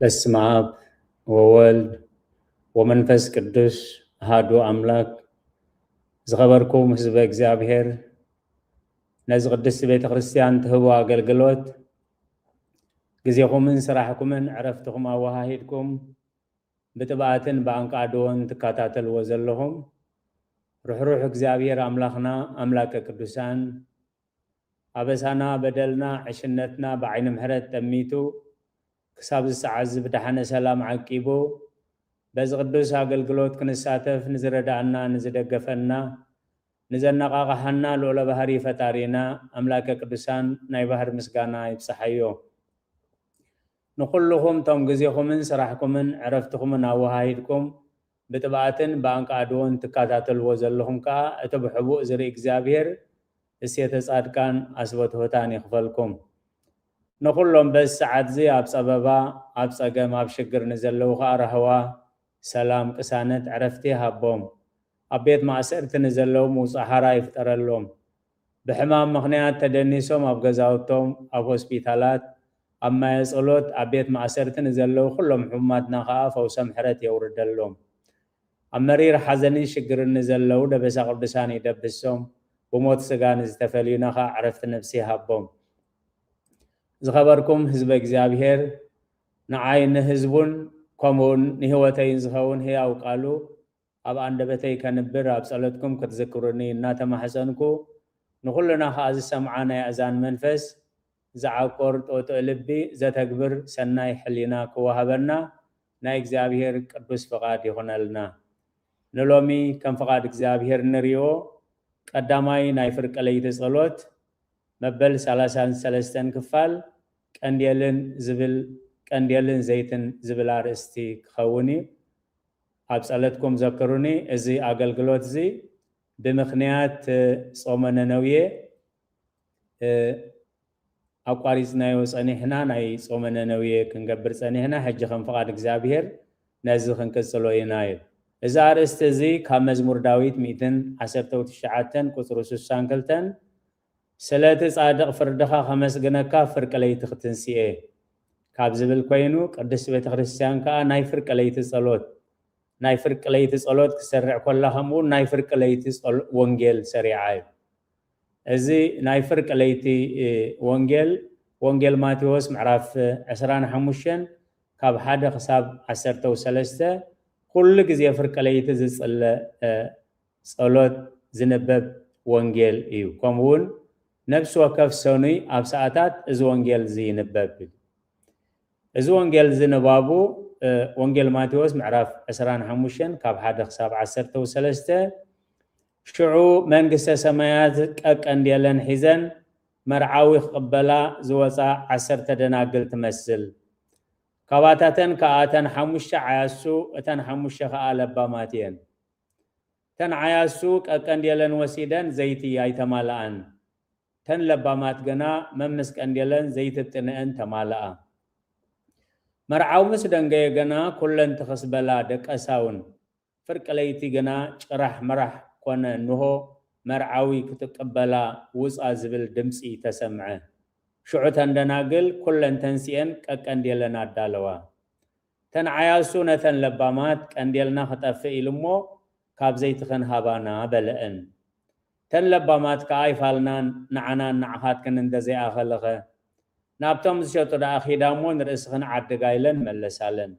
በስመ አብ ወወልድ ወመንፈስ ቅዱስ አሐዱ አምላክ። ዝኸበርኩም ህዝበ እግዚኣብሔር፣ ነዚ ቅድስቲ ቤተ ክርስቲያን ትህቦ ኣገልግሎት ግዜኹምን ስራሕኩምን ዕረፍትኹም ኣወሃሂድኩም ብጥብኣትን ብኣንቃድዎን ትከታተልዎ ዘለኹም ርሕሩሕ እግዚኣብሔር ኣምላኽና ኣምላከ ቅዱሳን ኣበሳና፣ በደልና፣ ዕሽነትና ብዓይኒ ምሕረት ጠሚቱ ክሳብ ዝሰዓት እዚ ብደሓነ ሰላም ዓቂቡ በዚ ቅዱስ ኣገልግሎት ክንሳተፍ ንዝረዳእና፣ ንዝደገፈና፣ ንዘነቓቕሓና ልዑለ ባህሪ ፈጣሪና ኣምላከ ቅዱሳን ናይ ባህሪ ምስጋና ይብጽሓዮ። ንኹልኹም ቶም ግዜኹምን ስራሕኩምን ዕረፍትኹምን ኣወሃሂድኩም ብጥብኣትን ብኣንቃድዎን ትከታተልዎ ዘለኹም ከኣ እቲ ብሕቡእ ዝርኢ እግዚኣብሔር እሴተ ጻድቃን ኣስበትሆታን ይኽፈልኩም። ንኹሎም በዚ ሰዓት እዚ ኣብ ጸበባ፣ ኣብ ጸገም፣ ኣብ ሽግር ንዘለዉ ከኣ ራህዋ፣ ሰላም፣ ቅሳነት፣ ዕረፍቲ ይሃቦም። ኣብ ቤት ማእሰርቲ ንዘለዉ ምውጻእ ሓራ ይፍጠረሎም። ብሕማም ምኽንያት ተደኒሶም ኣብ ገዛውቶም፣ ኣብ ሆስፒታላት፣ ኣብ ማየ ጸሎት፣ ኣብ ቤት ማእሰርቲ ንዘለዉ ኩሎም ሕሙማትና ከኣ ፈውሰ ምሕረት የውርደሎም። ኣብ መሪር ሓዘንን ሽግርን ንዘለዉ ደበሳ ቅዱሳን ይደብሶም። ብሞት ስጋ ንዝተፈልዩና ከኣ ዕረፍቲ ነፍሲ ይሃቦም። ዝኸበርኩም ህዝበ እግዚኣብሔር፣ ንዓይ ንህዝቡን ከምኡውን ንህይወተይን ዝኸውን ህያው ቃሉ ኣብ ኣንደበተይ ከንብር ኣብ ጸሎትኩም ክትዝክሩኒ እናተማሕጸንኩ፣ ንኹልና ከኣ ዝሰምዓ ናይ ኣእዛን መንፈስ፣ ዝዓቁር ጥውጥእ ልቢ፣ ዘተግብር ሰናይ ሕሊና ክወሃበና ናይ እግዚኣብሔር ቅዱስ ፍቓድ ይኹነልና። ንሎሚ ከም ፍቓድ እግዚኣብሔር ንሪኦ ቀዳማይ ናይ ፍርቂ ለይቲ ጸሎት መበል ሰላሳን ሰለስተን ክፋል ቀንዴልን ዝብል፣ ቀንዴልን ዘይትን ዝብል ኣርእስቲ ክኸውን እዩ። ኣብ ጸሎትኩም ዘክሩኒ። እዚ ኣገልግሎት እዚ ብምኽንያት ጾመ ነነውየ፣ እ፣ ኣቋሪጽናዮ ጸኒሕና፣ ናይ ጾመ ነነውየ ክንገብር ጸኒሕና፣ ሕጂ ከም ፍቓድ እግዚኣብሔር ነዚ ክንቅጽሎ ኢና እዩ። እዚ ኣርእስቲ እዚ ካብ መዝሙር ዳዊት ሚእትን ዓሰርተው ትሽዓተን ቁጽሪ ስሳን ክልተን፣ "ስለቲ ጻድቕ ፍርድኻ ከመስግነካ ፍርቂ ለይቲ ክትንስኤ" ካብ ዝብል ኮይኑ፣ ቅድስቲ ቤተ ክርስቲያን ከኣ ናይ ፍርቂ ለይቲ ጸሎት፣ ናይ ፍርቂ ለይቲ ጸሎት ክሰርዕ ኮላ፣ ከምኡ እውን ናይ ፍርቂ ለይቲ ጸሎ-፣ ወንጌል ሰሪዓ እዩ። እዚ ናይ ፍርቂ ለይቲ፣ እ፣ ወንጌል፣ ወንጌል ማቴዎስ ምዕራፍ ዕስራን ሓሙሽተን ካብ ሓደ ክሳብ ዓሰርተው ሰለስተ ኩሉ ግዜ ፍርቂ ለይቲ ዝጽለ፣ እ፣ ጸሎት ዝንበብ ወንጌል እዩ። ከምኡ እውን ነፍሲ ወከፍ ሰኑይ ኣብ ሰዓታት እዚ ወንጌል እዚ ይንበብ። እዚ ወንጌል እዚ ንባቡ፣ እ፣ ወንጌል ማቴዎስ ምዕራፍ ዕስራን ሓሙሽተን ካብ ሓደ ክሳብ ዓሰርተው ሰለስተ፣ "ሽዑ መንግስተ ሰማያት ቀቀንዴለን ሒዘን መርዓዊ ክቕበላ ዝወጻ ዓሰርተ ደናግል ትመስል። ካባታተን ከኣ እተን ሓሙሽተ ዓያሱ፣ እተን ሓሙሽተ ከኣ ለባማት እየን። እተን ዓያሱ ቀቀንዴለን ወሲደን ዘይቲ ኣይተማልኣን። እተን ለባማት ግና መምስ ቀንዴለን ዘይትብጥንአን ተማልኣ። መርዓዊ ምስ ደንገየ ግና ኩለን ትኽስ በላ ደቀሳውን። ፍርቂ ለይቲ ግና ጭራሕ ምራሕ ኮነ፣ እንሆ መርዓዊ ክትቅበላ ውጻ ዝብል ድምጺ ተሰምዐ። ሽዑ እተን ደናግል ኩለን ተንሲኤን ቀቀንዴለን ኣዳለዋ። እተን ዓያሱ ነተን ለባማት፣ ቀንዴልና ክጠፍእ ኢሉ እሞ ካብ ዘይትኽን ሃባና" በለአን። እተን ለባማት ከኣ "ኣይፋልናን፣ ንዓናን ንዓኻትክን እንተ ዘይኣኸለኸ፣ ናብቶም ዝሸጡ ደኣ ኪዳ እሞ ንርእስኽን ዓድጋ" ኢለን መለሳለን።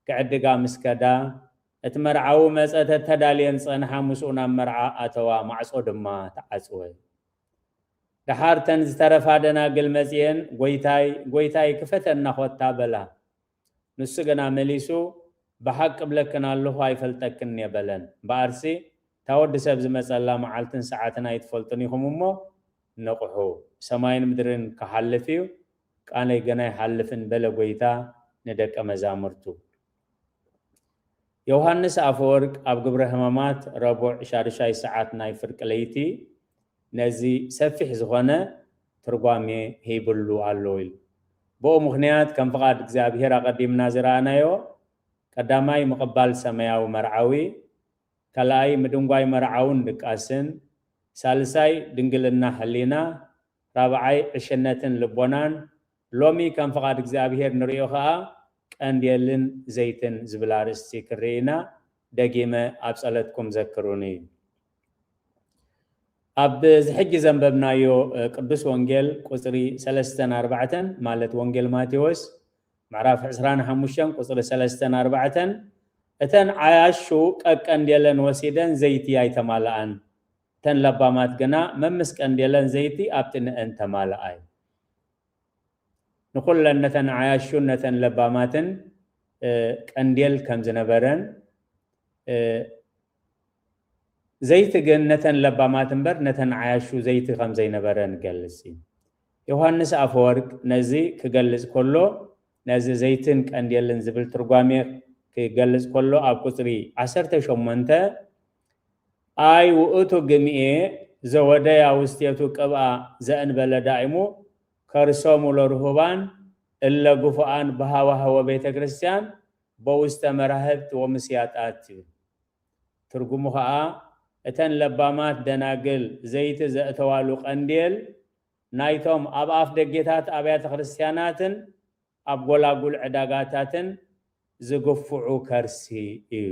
ክዕድጋ ምስ ከዳ፣ እቲ መርዓዊ መጸ። ተዳልየን ጸንሓ፣ ምስኡ ናብ መርዓ ኣተዋ፣ ማዕጾ ድማ ተዓጽወ። ደሓር እተን ዝተረፋ ደናግል መጺኤን፣ "ጐይታይ፣ ጐይታይ፣ ክፈተና ኾታ" በላ። ንሱ ግና መሊሱ፣ "ብሓቂ እብለክን ኣለኹ፣ ኣይፈልጠክን እየ" በለን። እምበኣርሲ፣ እታ ወዲ ሰብ ዝመጸላ መዓልትን ሰዓትን ኣይትፈልጡን ኢኹም እሞ ንቕሑ፣ ሰማይን ምድርን ክሓልፍ እዩ፣ ቃለይ ገና ኣይሓልፍን" በለ ጐይታ ንደቀ መዛሙርቱ። ዮሃንስ ኣፈወርቅ ኣብ ግብረ ሕማማት ረቡዕ ሻዱሻይ ሰዓት ናይ ፍርቂ ለይቲ ነዚ ሰፊሕ ዝኾነ ትርጓሜ ሂብሉ ኣሎ ኢሉ። ብኡ ምኽንያት ከም ፍቓድ እግዚኣብሔር ኣቐዲምና ዝረኣናዮ፣ ቀዳማይ ምቕባል ሰማያዊ መርዓዊ፣ ካልኣይ ምድንጓይ መርዓውን ድቃስን፣ ሳልሳይ ድንግልና ሕሊና፣ ራብዓይ ዕሽነትን ልቦናን፣ ሎሚ ከም ፍቓድ እግዚኣብሔር ንርእዮ ኸኣ ቀንዴልን ዘይትን ዝብል ኣርእስቲ ክንርኢ ኢና። ደጊመ ኣብ ጸለትኩም ዘክሩኒ። ኣብ ዝሕጂ ዘንበብናዮ ቅዱስ ወንጌል ቁጽሪ ሰለስተን ኣርባዕተን ማለት ወንጌል ማቴዎስ ምዕራፍ ዕስራን ሓሙሽተን ቁጽሪ ሰለስተን ኣርባዕተን፣ እተን ዓያሹ ቀቀንዴለን ወሲደን ዘይቲ ኣይተማልኣን፣ እተን ለባማት ግና መምስ ቀንዴለን ዘይቲ ኣብ ጥንአን ተማልኣይ። ንኹለን ነተን ዓያሹን ነተን ለባማትን ቀንዴል ከም ዝነበረን፣ ዘይቲ ግን ነተን ለባማት እምበር ነተን ዓያሹ ዘይቲ ከም ዘይነበረ ንገልጽ እዩ። ዮሃንስ ኣፈወርቅ ነዚ ክገልጽ ከሎ፣ ነዚ ዘይትን ቀንዴልን ዝብል ትርጓሜ ክገልጽ ከሎ ኣብ ቁጽሪ ዓሰርተ ሸሞንተ፣ ኣይ ውእቱ ግምኤ ዘወደያ ውስቴቱ ቅብኣ ዘእንበለ ዳይሙ ከርሶሙ ለርሁባን እለ ግፉኣን በሃዋህወ ቤተ ክርስቲያን በውስተ መራህብት ወምስያጣት ይብል። ትርጉሙ ኸኣ እተን ለባማት ደናግል ዘይቲ ዘእተዋሉ ቀንዴል ናይቶም ኣብ ኣፍ ደጌታት ኣብያተ ክርስቲያናትን ኣብ ጎላጉል ዕዳጋታትን ዝግፍዑ ከርሲ እዩ።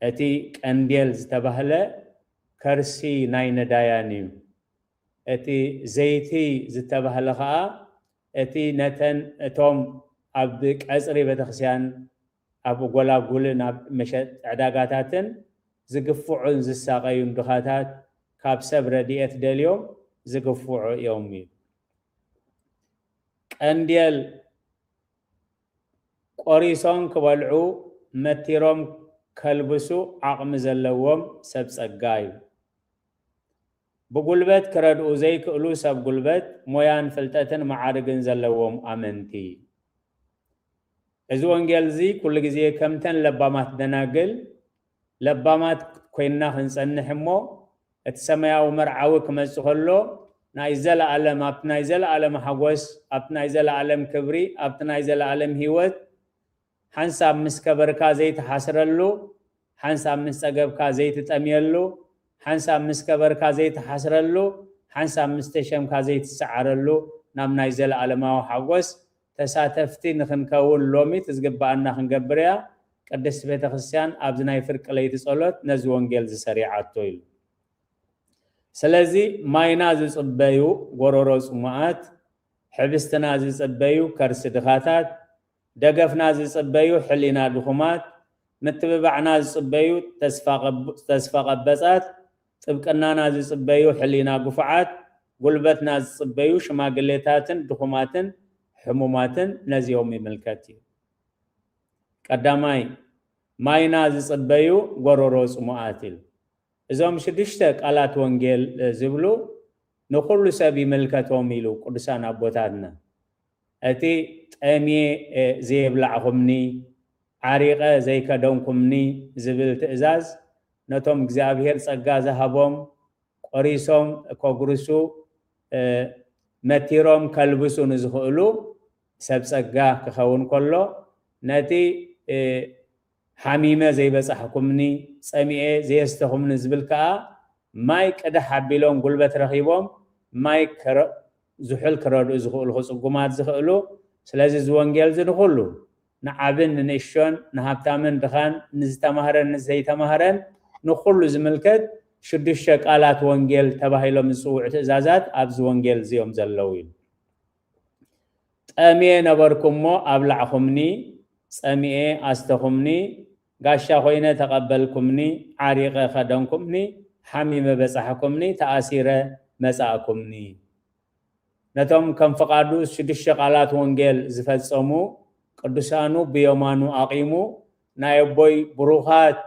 እቲ ቀንዴል ዝተባህለ ከርሲ ናይ ነዳያን እዩ። እቲ ዘይቲ ዝተባህለ ኸኣ እቲ ነተን እቶም ኣብ ቀጽሪ ቤተክርስትያን ኣብ ጎላጉልን ኣብ መሸጢ ዕዳጋታትን ዝግፍዑን ዝሳቐዩን ድኻታት ካብ ሰብ ረድኤት ደልዮም ዝግፍዑ እዮም እዩ። ቀንዴል ቆሪሶም ክበልዑ መቲሮም ከልብሱ ዓቕሚ ዘለዎም ሰብ ጸጋ እዩ። ብጉልበት ክረድኡ ዘይክእሉ ሰብ ጉልበት፣ ሞያን ፍልጠትን መዓርግን ዘለዎም ኣመንቲ። እዚ ወንጌል እዚ ኩሉ ግዜ ከምተን ለባማት ደናግል ለባማት ኮይንና ክንጸንሕ እሞ፣ እቲ ሰማያዊ መርዓዊ ክመጽእ ከሎ፣ ናይ ዘለኣለም፣ ኣብቲ ናይ ዘለኣለም ሓጎስ፣ ኣብቲ ናይ ዘለኣለም ክብሪ፣ ኣብቲ ናይ ዘለኣለም ህይወት፣ ሓንሳብ ምስ ከበርካ ዘይትሓስረሉ፣ ሓንሳብ ምስ ጸገብካ ዘይትጠምየሉ፣ ሓንሳብ ምስ ከበርካ ዘይትሓስረሉ፣ ሓንሳብ ምስ ተሸምካ ዘይትሰዓረሉ፣ ናብ ናይ ዘለኣለማዊ ሓጎስ ተሳተፍቲ ንኽንከውን ሎሚ እቲ ዝግብኣና ክንገብር እያ። ቅድስቲ ቤተ ክርስቲያን ኣብዚ ናይ ፍርቂ ለይቲ ጸሎት ነዚ ወንጌል ዝሰሪዓቶ ኢሉ። ስለዚ ማይና ዝጽበዩ ጎረሮ ጽሙኣት፣ ሕብስትና ዝጽበዩ ከርሲ ድኻታት፣ ደገፍና ዝጽበዩ ሕሊና ድኹማት፣ ምትብባዕና ዝጽበዩ ተስፋ ቀብ-፣ ተስፋ ቀበጻት፣ ጥብቅናና ዝጽበዩ ሕሊና ግፉዓት፣ ጉልበትና ዝጽበዩ ሽማግሌታትን ድኹማትን ሕሙማትን ነዚኦም ይምልከት እዩ። ቀዳማይ፣ ማይና ዝጽበዩ ጎረሮ ጽሙኣት ኢሉ። እዞም ሽዱሽተ ቃላት ወንጌል ዝብሉ ንኹሉ ሰብ ይምልከቶም ኢሉ ቅዱሳን ኣቦታትና። እቲ ጠምየ ዘይብላዕኹምኒ፣ ዓሪቐ ዘይከደንኩምኒ ዝብል ትእዛዝ ነቶም እግዚኣብሔር ጸጋ ዝሃቦም ቆሪሶም ከጉርሱ፣ እ፣ መቲሮም ከልብሱ ንዝኽእሉ ሰብ ጸጋ ክኸውን ከሎ፣ ነቲ፣ እ፣ ሓሚመ ዘይበጻሕኩምኒ፣ ጸሚኤ ዘየስተኹምኒ ዝብል ከኣ፣ ማይ ቅድሕ ኣቢሎም ጉልበት ረኺቦም፣ ማይ ከረ-፣ ዝሑል ክረድኡ ዝኽእሉ፣ ክጽጉማት ዝኽእሉ። ስለዚ እዚ ወንጌል እዚ ንኹሉ፣ ንዓብን ንንእሽቶን፣ ንሃብታምን ድኻን፣ ንዝተማህረን ንዘይተማህረን፣ ንኹሉ ዝምልከት ሽዱሽተ ቃላት ወንጌል ተባሂሎም ዝጽውዑ ትእዛዛት ኣብዚ ወንጌል እዚኦም ዘለዉ እዩ። ጠምየ ነበርኩ እሞ ኣብላዕኹምኒ፣ ጸሚኤ ኣስተኹምኒ፣ ጋሻ ኾይነ ተቐበልኩምኒ፣ ዓሪቐ ኸደንኩምኒ፣ ሓሚመ በጻሕኩምኒ፣ ተኣሲረ መጻእኩምኒ። ነቶም ከም ፍቓዱ ሽዱሽተ ቃላት ወንጌል ዝፈጸሙ ቅዱሳኑ ብየማኑ ኣቒሙ፣ ናይ ኣቦይ ብሩኻት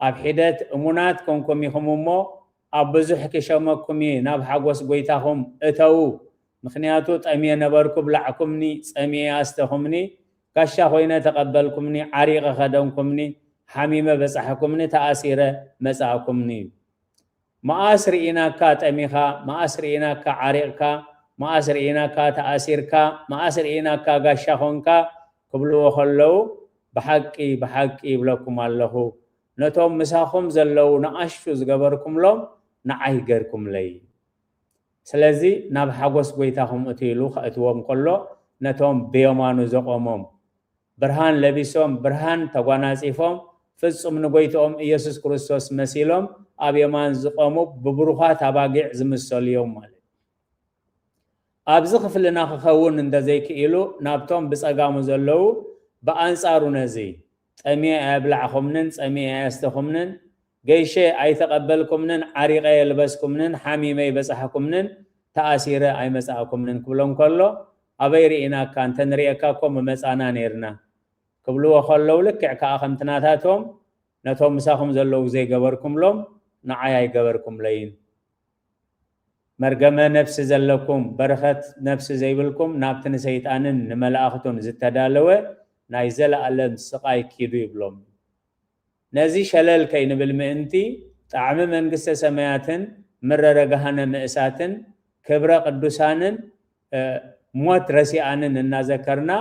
ኣብ ሒደት እሙናት ኮንኩም ኢኹም እሞ፣ ኣብ ብዙሕ ክሸመኩም እየ፣ ናብ ሓጎስ ጐይታኹም እተዉ። ምኽንያቱ፣ ጠምየ ነበርኩ፣ ብላዕኩምኒ፣ ጸሚኤ ኣስተኹምኒ፣ ጋሻ ኾይነ ተቐበልኩምኒ፣ ዓሪቐ ኸደንኩምኒ፣ ሓሚመ በጻሕኩምኒ፣ ተኣሲረ መጻእኩምኒ። መኣስ ርኢናካ ጠሚኻ፣ መኣስ ርኢናካ ዓሪቕካ፣ መኣስ ርኢናካ ተኣሲርካ፣ መኣስ ርኢናካ ጋሻ ኾንካ ክብልዎ ከለዉ፣ ብሓቂ፣ ብሓቂ ይብለኩም ኣለኹ፣ ነቶም ምሳኹም ዘለዉ ንኣሽቱ ዝገበርኩምሎም፣ ንዓይ ገርኩምለይ። ስለዚ ናብ ሓጎስ ጐይታኹም እትዩ ኢሉ ከእትዎም ከሎ፣ ነቶም ብየማኑ ዘቆሞም፣ ብርሃን ለቢሶም፣ ብርሃን ተጓናጺፎም፣ ፍጹም ንጎይትኦም ኢየሱስ ክርስቶስ መሲሎም ኣብ የማን ዝቆሙ ብብሩኻት ኣባጊዕ ዝምሰሉ እዮም ማለት እዩ። ኣብዚ ክፍልና ክኸውን እንተዘይክኢሉ፣ ናብቶም ብጸጋሙ ዘለዉ ብኣንጻሩ ነዚ፣ ጠምየ ኣየብላዕኹምንን ጸሚኤ ኣየስተኹምንን፣ ገይሸ ኣይተቐበልኩምንን ዓሪቐ የልበስኩምንን ሓሚመ ኣይበጻሕኩምንን ተኣሲረ ኣይመጻእኩምንን ክብሎም ከሎ፣ ኣበይ ርኢናካ፣ እንተንርእየካ እኮ ምመጻና ነይርና ክብልዎ ከለዉ፣ ልክዕ ከኣ ከምቲ ናታቶም፣ ነቶም ምሳኹም ዘለዉ ዘይገበርኩምሎም ንዓይ ኣይገበርኩምለይን። መርገመ ነፍሲ ዘለኩም፣ በረኸት ነፍሲ ዘይብልኩም፣ ናብቲ ንሰይጣንን ንመላእኽቱን ዝተዳለወ ናይ ዘለኣለም ስቓይ ኪዱ ይብሎም። ነዚ ሸለል ከይንብል ምእንቲ፣ ጣዕሚ መንግስተ ሰማያትን ምረረ ገሃነም ምእሳትን ክብረ ቅዱሳንን ሞት ረሲኣንን እናዘከርና፣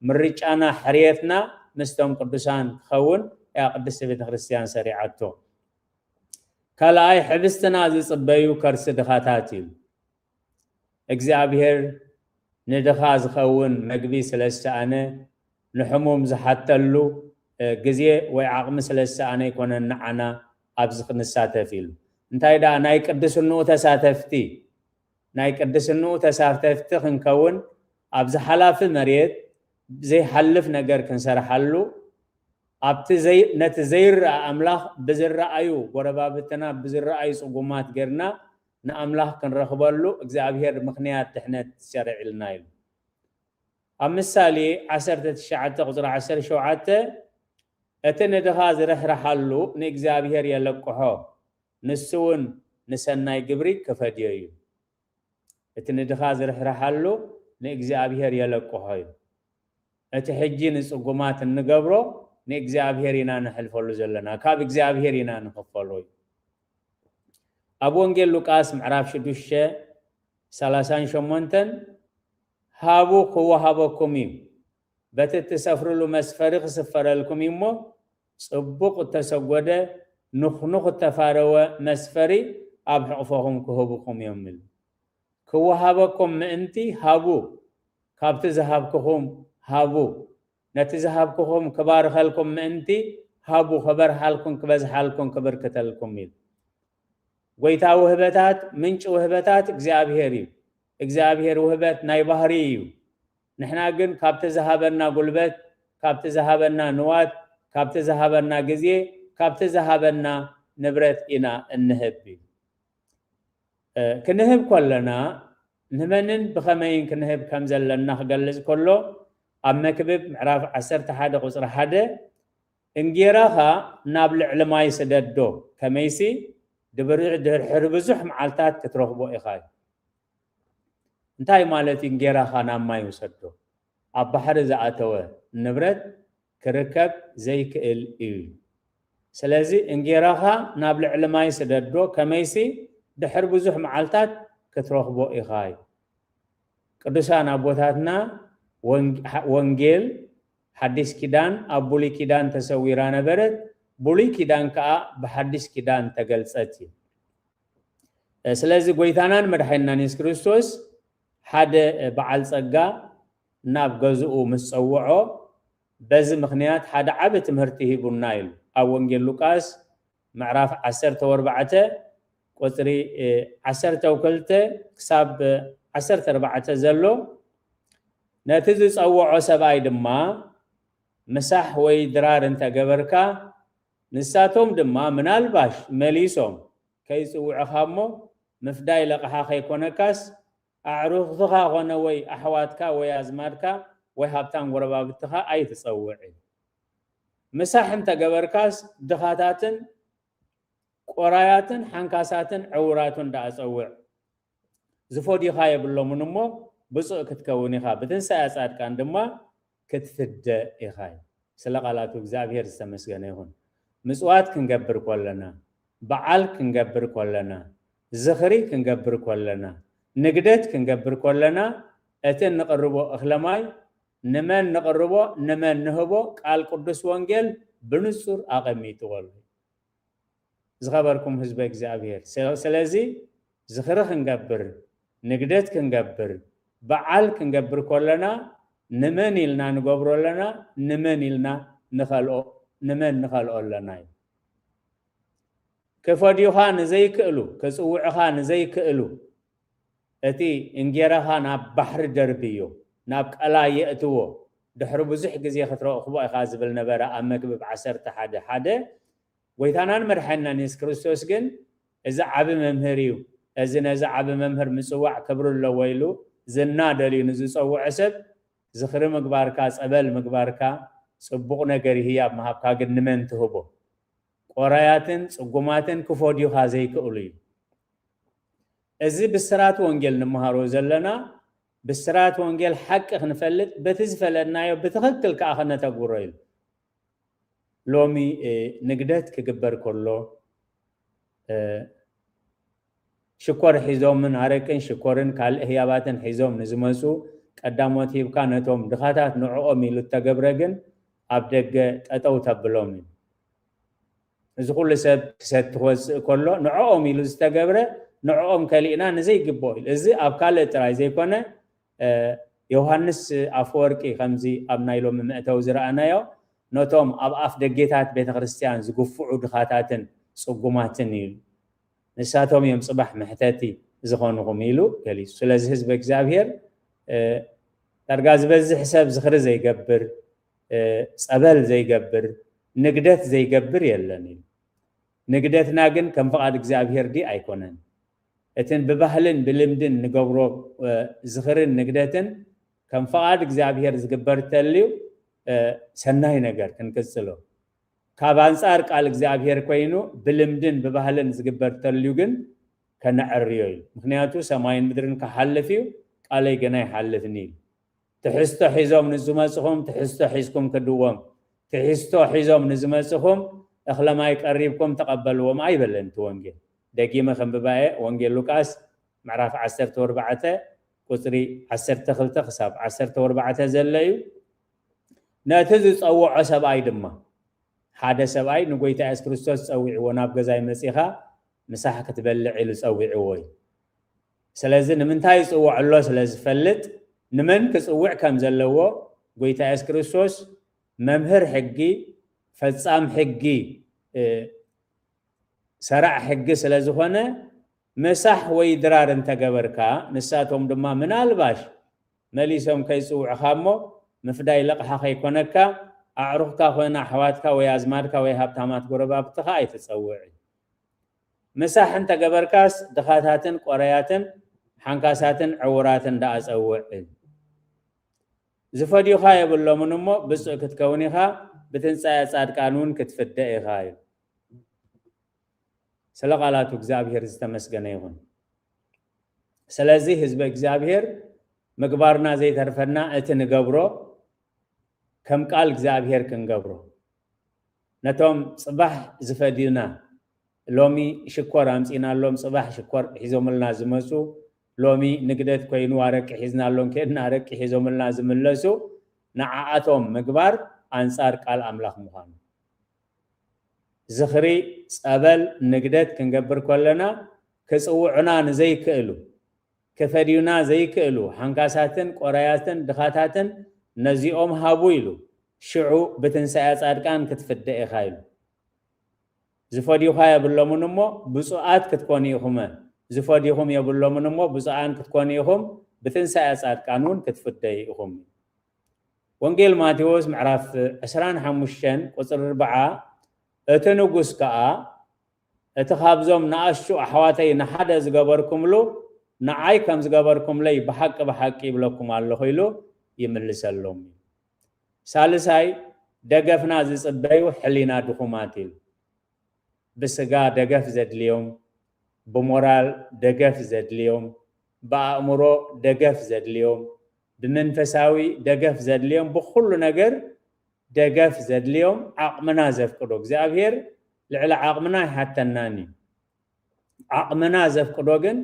ምርጫና ሕርየትና ምስቶም ቅዱሳን ክኸውን እያ ቅድስቲ ቤተ ክርስቲያን ሰሪዓቶ። ካልኣይ፣ ሕብስትና ዝጽበዩ ከርሲ ድኻታት እዩ። እግዚኣብሔር ንድኻ ዝኸውን መግቢ ስለ ዝሰኣነ፣ ንሕሙም ዝሓተሉ ግዜ ወይ ዓቕሚ ስለ ዝሰኣነ ኣይኮነን ንዓና ኣብዚ ክንሳተፍ ኢሉ። እንታይ ደኣ፣ ናይ ቅድስንኡ ተሳተፍቲ፣ ናይ ቅድስንኡ ተሳተፍቲ ክንከውን፣ ኣብዚ ሓላፊ መሬት ዘይሓልፍ ነገር ክንሰርሓሉ፣ ኣብቲ ዘይ-፣ ነቲ ዘይረኣ ኣምላኽ ብዝረኣዩ ጎረባብትና፣ ብዝረኣዩ ጽጉማት ጌርና ንኣምላኽ ክንረኽበሉ እግዚኣብሔር ምኽንያት ድሕነት ሰሪዕልና ኢሉ። ኣብ ምሳሌ ዓሰርተ ትሽዓተ ቁጽሪ ዓሰርተ ሸውዓተ፣ "እቲ ንድኻ ዝርሕርሓሉ ንእግዚኣብሔር የለቅሖ፣ ንሱ እውን ንሰናይ ግብሪ ክፈድዮ እዩ።" እቲ ንድኻ ዝርሕርሓሉ ንእግዚኣብሔር የለቅሖ እዩ። እቲ ሕጂ ንጽጉማት እንገብሮ ንእግዚኣብሔር ኢና ነሕልፈሉ ዘለና፣ ካብ እግዚኣብሔር ኢና ንኽፈሎ እዩ። ኣብ ወንጌል ሉቃስ ምዕራፍ ሽዱሽተ ሰላሳን ሸሞንተን፣ "ሃቡ ክወሃበኩም እዩ፣ በቲ እትሰፍርሉ መስፈሪ ክስፈረልኩም እዩ እሞ፣ ጽቡቕ እተሰጎደ፣ ንኹንኹ እተፋረወ መስፈሪ ኣብ ሕቕፎኹም ክህቡኹም እዮም" ኢሉ። "ክወሃበኩም ምእንቲ ሃቡ፣ ካብቲ ዝሃብኩኹም ሃቡ፣ ነቲ ዝሃብኩኹም ክባርኸልኩም ምእንቲ ሃቡ፣ ክበርሃልኩም፣ ክበዝሓልኩም፣ ክብርክተልኩም" ኢሉ። ጎይታ ውህበታት፣ ምንጪ ውህበታት እግዚኣብሔር እዩ። እግዚኣብሔር ውህበት ናይ ባህሪ እዩ። ንሕና ግን ካብቲ ዝሃበና ጉልበት፣ ካብቲ ዝሃበና ንዋት፣ ካብቲ ዝሃበና ግዜ፣ ካብቲ ዝሃበና ንብረት ኢና እንህብ እዩ። እ፣ ክንህብ ከለና ንመንን ብኸመይን ክንህብ ከም ዘለና ክገልጽ ከሎ፣ ኣብ መክብብ ምዕራፍ ዓሰርተ ሓደ ቁጽሪ ሓደ፣ "እንጌራኻ ናብ ልዕሊ ማይ ስደዶ፣ ከመይሲ ድብሪ-፣ ድሕሪ ብዙሕ መዓልታት ክትረኽቦ ኢኻ" እዩ። እንታይ ማለት እዩ? እንጌራኻ ናብ ማይ ውሰዶ። ኣብ ባሕሪ ዝኣተወ ንብረት ክርከብ ዘይክእል እዩ። ስለዚ እንጌራኻ ናብ ልዕሊ ማይ ስደዶ፣ ከመይሲ ድሕሪ ብዙሕ መዓልታት ክትረኽቦ ኢኻ እዩ። ቅዱሳን ኣቦታትና ወንግ-፣ ሓ-፣ ወንጌል ሓዲስ ኪዳን ኣብ ብሉይ ኪዳን ተሰዊራ ነበረት፣ ብሉይ ኪዳን ከኣ ብሓዲስ ኪዳን ተገልጸት እዩ። ስለዚ ጎይታናን መድሓኒናን የሱስ ክርስቶስ ሓደ በዓል ጸጋ ናብ ገዝኡ ምስ ጸውዖ፣ በዚ ምኽንያት ሓደ ዓቢ ትምህርቲ ሂቡና ኢሉ። ኣብ ወንጌል ሉቃስ ምዕራፍ ዓሰርተ ኣርባዕተ ቁጽሪ፣ እ፣ ዓሰርተ ክልተ ክሳብ ዓሰርተ ኣርባዕተ ዘሎ፣ ነቲ ዝጸውዖ ሰብኣይ ድማ፣ "ምሳሕ ወይ ድራር እንተ ገበርካ፣ ንሳቶም ድማ ምናልባሽ መሊሶም ከይጽውዑኻ እሞ፣ ምፍዳይ ለቕሓ ከይኮነካስ፣ ኣዕሩኽትኻ ኾነ ወይ ኣሕዋትካ ወይ ኣዝማድካ ወይ ሃብታም ጎረባብትኻ ኣይትጸውዕ። ምሳሕ እንተ ገበርካስ፣ ድኻታትን ቆራያትን ሓንካሳትን ዕውራቱን ደኣ ጸውዕ። ዝፈድዩኻ የብሎምን እሞ፣ ብፁዕ ክትከውን ኢኻ። ብትንሳኤ ጻድቃን ድማ ክትፍደ ኢኻ" እዩ። ስለ ቃላቱ እግዚኣብሔር ዝተመስገነ ይኹን። ምጽዋት ክንገብር ከለና፣ በዓል ክንገብር ከለና፣ ዝኽሪ ክንገብር ከለና፣ ንግደት ክንገብር ከለና፣ እቲ እንቕርቦ እኽለ ማይ ንመን ንቕርቦ፣ ንመን ንህቦ፣ ቃል ቅዱስ ወንጌል ብንጹር ኣቐሚጥዎ ኣሎ። ዝኸበርኩም ህዝበ እግዚኣብሔር፣ ስለ-፣ ስለዚ ዝኽሪ ክንገብር፣ ንግደት ክንገብር፣ በዓል ክንገብር ከለና፣ ንመን ኢልና ንገብሮ ኣለና? ንመን ኢልና ንኸልኦ ንመን ንኸልኦ ኣለና እዩ። ክፈድዩኻ ንዘይክእሉ፣ ክጽውዕኻ ንዘይክእሉ፣ እቲ እንጌራኻ ናብ ባሕሪ ደርብዮ፣ ናብ ቀላይ የእትዎ፣ ድሕሪ ብዙሕ ግዜ ክትረኽቦ ኢኻ ዝብል ነበረ ኣብ መክብብ ዓሰርተ ሓደ ሓደ። ጎይታናን መድሓንናን የሱስ ክርስቶስ ግን እዚ ዓቢ መምህር እዩ፣ እዚ ነዚ ዓቢ መምህር ምጽዋዕ ክብሪ ኣለዎ ኢሉ ዝና ደልዩ ንዝጸውዖ ሰብ ዝኽሪ ምግባርካ፣ ጸበል ምግባርካ፣ ጽቡቕ ነገር ህያብ ምሃብካ ግን ንመን ትህቦ? ቆራያትን ጽጉማትን ክፈድዩኻ ዘይክእሉ እዩ። እዚ ብስራት ወንጌል ንምሃሮ ዘለና፣ ብስራት ወንጌል ሓቂ ክንፈልጥ፣ በቲ ዝፈለጥናዮ ብትኽክል ከኣ ከነተግብሮ እዩ። ሎሚ ንግደት ክግበር ከሎ ሽኮር ሒዞምን ኣረቅን ሽኮርን ካልእ ህያባትን ሒዞም ንዝመፁ ቀዳሞት ሂብካ ነቶም ድኻታት ንዕኦም ኢሉ እተገብረ ግን ኣብ ደገ ጠጠው ተብሎም እዩ። እዚ ኩሉ ሰብ ክሰቲ ክወፅእ ከሎ ንዕኦም ኢሉ ዝተገብረ ንዕኦም ከሊእና ንዘይግብኦ ኢሉ። እዚ ኣብ ካልእ ጥራይ ዘይኮነ ዮሃንስ ኣፈወርቂ ከምዚ ኣብ ናይ ሎሚ መእተዊ ዝረኣናዮ ነቶም ኣብ ኣፍ ደጌታት ቤተ ክርስቲያን ዝግፍዑ ድኻታትን ጽጉማትን ኢሉ። ንሳቶም እዮም ጽባሕ መሕተቲ ዝኾንኹም ኢሉ ገሊጹ። ስለዚ ህዝቢ እግዚኣብሔር ዳርጋ ዝበዝሕ ሰብ ዝኽሪ ዘይገብር፣ ጸበል ዘይገብር፣ ንግደት ዘይገብር የለን ኢሉ። ንግደትና ግን ከም ፍቓድ እግዚኣብሔር ድዩ ኣይኮነን? እትን ብባህልን ብልምድን ንገብሮ ዝኽርን ንግደትን ከም ፍቓድ እግዚኣብሔር ዝግበር ተልዩ ሰናይ ነገር ክንቅጽሎ። ካብ ኣንጻር ቃል እግዚኣብሔር ኮይኑ ብልምድን ብባህልን ዝግበር ተልዩ ግን ከነዕርዮ እዩ። ምክንያቱ ሰማይን ምድርን ክሓልፍ እዩ፣ ቃለይ ገና ይሓልፍኒ እዩ። ትሕዝቶ ሒዞም ንዝመጽኹም ትሕዝቶ ሒዝኩም ክድዎም፣ ትሕዝቶ ሒዞም ንዝመጽኹም እኽለማይ ቀሪብኩም ተቐበልዎም ኣይበለን እቲ ወንጌል። ደጊመ ከንብባየ ወንጌል ሉቃስ ምዕራፍ ዓሰርተ ኣርባዕተ ቁጽሪ ዓሰርተ ክልተ ክሳብ ዓሰርተ ኣርባዕተ ዘሎ እዩ። ነቲ ዝጸውዖ ሰብኣይ ድማ ሓደ ሰብኣይ ንጎይታ የሱስ ክርስቶስ ጸዊዕዎ ናብ ገዛይ መጺኻ ምሳሕ ክትበልዕ ኢሉ ጸዊዕዎ እዩ። ስለዚ ንምንታይ ይጽውዖ ኣሎ ስለ ዝፈልጥ ንመን ክጽውዕ ከም ዘለዎ ጎይታ የሱስ ክርስቶስ መምህር ሕጊ፣ ፈጻም ሕጊ፣ ሰራዕ ሕጊ ስለ ዝኾነ ምሳሕ ወይ ድራር እንተገበርካ ንሳቶም ድማ ምናልባሽ መሊሶም ከይጽውዕኻ እሞ ምፍዳይ ለቕሓ ከይኮነካ ኣዕሩኽካ ኮይና ኣሕዋትካ ወይ ኣዝማድካ ወይ ሃብታማት ጎረባብትኻ ኣይትጸውዕ። ምሳሕ እንተገበርካስ ድኻታትን ቆረያትን ሓንካሳትን ዕውራትን ደኣ ጸውዕ። ዝፈድዩኻ የብሎምን እሞ ብፁዕ ክትከውን ኢኻ፣ ብትንሳኤ ጻድቃን እውን ክትፍደ ኢኻ እዩ። ስለ ቃላቱ እግዚኣብሔር ዝተመስገነ ይኹን። ስለዚ ህዝቢ እግዚኣብሔር ምግባርና ዘይተርፈና እቲ ንገብሮ ከም ቃል እግዚኣብሔር ክንገብሮ ነቶም ጽባሕ ዝፈድዩና ሎሚ ሽኮር ኣምጺእናሎም ጽባሕ ሽኮር ሒዞምልና ዝመጹ ሎሚ ንግደት ኮይኑ ኣረቂ ሒዝናሎም ከድና ኣረቂ ሒዞምልና ዝምለሱ ንዓኣቶም ምግባር ኣንጻር ቃል ኣምላኽ ምዃኑ ዝኽሪ ጸበል ንግደት ክንገብር ከለና ክጽውዑና ንዘይክእሉ ክፈድዩና ዘይክእሉ ሓንካሳትን ቆራያትን ድኻታትን ነዚኦም ሃቡ ኢሉ ሽዑ ብትንሳኤ ጻድቃን ክትፍደ ኢኻ ኢሉ። ዝፈድዩኻ የብሎምን እሞ ብፁዓት ክትኮኑ ኢኹመ ዝፈድዩኹም የብሎምን እሞ ብፁዓን ክትኮኑ ኢኹም ብትንሳኤ ጻድቃን እውን ክትፍደዩ ኢኹም። ወንጌል ማቴዎስ ምዕራፍ ዕስራን ሓሙሽተን ቁጽሪ ኣርብዓ እቲ ንጉስ ከኣ እቲ ካብዞም ንኣሽቱ ኣሕዋተይ ንሓደ ዝገበርኩምሉ ንዓይ ከም ዝገበርኩምለይ ብሓቂ ብሓቂ ይብለኩም ኣለኹ ኢሉ ይምልሰሎም እዩ። ሳልሳይ ደገፍና ዝጽበዩ ሕሊና ድኹማት እዩ። ብስጋ ደገፍ ዘድልዮም፣ ብሞራል ደገፍ ዘድልዮም፣ ብኣእምሮ ደገፍ ዘድልዮም፣ ብመንፈሳዊ ደገፍ ዘድልዮም፣ ብኹሉ ነገር ደገፍ ዘድልዮም ዓቕምና ዘፍቅዶ እግዚኣብሔር ልዕሊ ዓቕምና ኣይሓተናን እዩ። ዓቕምና ዘፍቅዶ ግን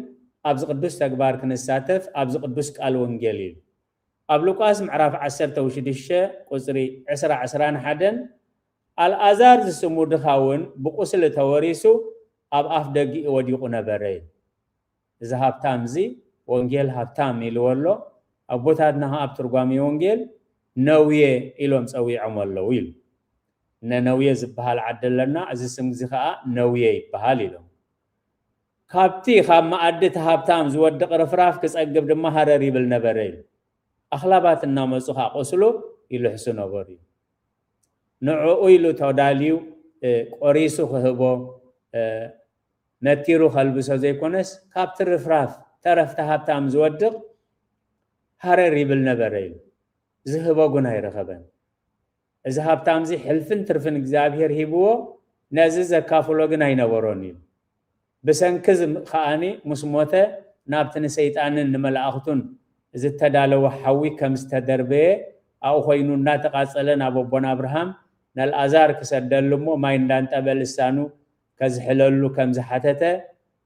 ኣብዚ ቅዱስ ተግባር ክንሳተፍ ኣብዚ ቅዱስ ቃል ወንጌል እዩ። ኣብ ሉቃስ ምዕራፍ ዓሰርተ ሽዱሽተ ቁጽሪ ዕስራ ዕስራን ሓደን ኣልኣዛር ዝስሙ ድኻ እውን ብቁስሊ ተወሪሱ ኣብ ኣፍ ደጊኡ ወዲቑ ነበረ እዩ። እዚ ሃብታም እዚ ወንጌል ሃብታም ኢልዎ ኣሎ። ኣቦታትና ከዓ ኣብ ትርጓሜ ወንጌል ነውየ ኢሎም ጸዊዖም ኣለዉ ኢሉ። ነነውየ ዝበሃል ዓዲ ኣለና፣ እዚ ስም እዚ ከዓ ነውየ ይበሃል ኢሎም። ካብቲ ካብ መኣዲ እቲ ሃብታም ዝወድቕ ርፍራፍ ክጸግብ ድማ ሃረር ይብል ነበረ ኢሉ። ኣኽላባት እናመጹ ከዓ ቁስሉ ይልሕሱ ነበሩ ኢሉ። ንዕኡ ኢሉ ተዳልዩ፣ እ፣ ቆሪሱ ክህቦ፣ እ፣ ነቲሩ ከልብሶ ዘይኮነስ፣ ካብቲ ርፍራፍ ተረፍቲ ሃብታም ዝወድቕ ሃረር ይብል ነበረ ኢሉ። ዝህቦ ግን ኣይረኸበን። እዚ ሃብታም እዚ ሕልፍን ትርፍን እግዚኣብሔር ሂብዎ፣ ነዚ ዘካፍሎ ግን ኣይነበሮን ኢሉ። ብሰንኪ እዚ ከኣኒ ምስ ሞተ ናብቲ ንሰይጣንን ንመላእኽቱን ዝተዳለወ ሓዊ ከም ዝተደርበየ ኣብኡ ኮይኑ እናተቓጸለ ናብ ኣቦና ኣብርሃም ነልኣዛር ክሰደሉ እሞ ማይ እንዳንጠበ ልሳኑ ከዝሕለሉ ከም ዝሓተተ፣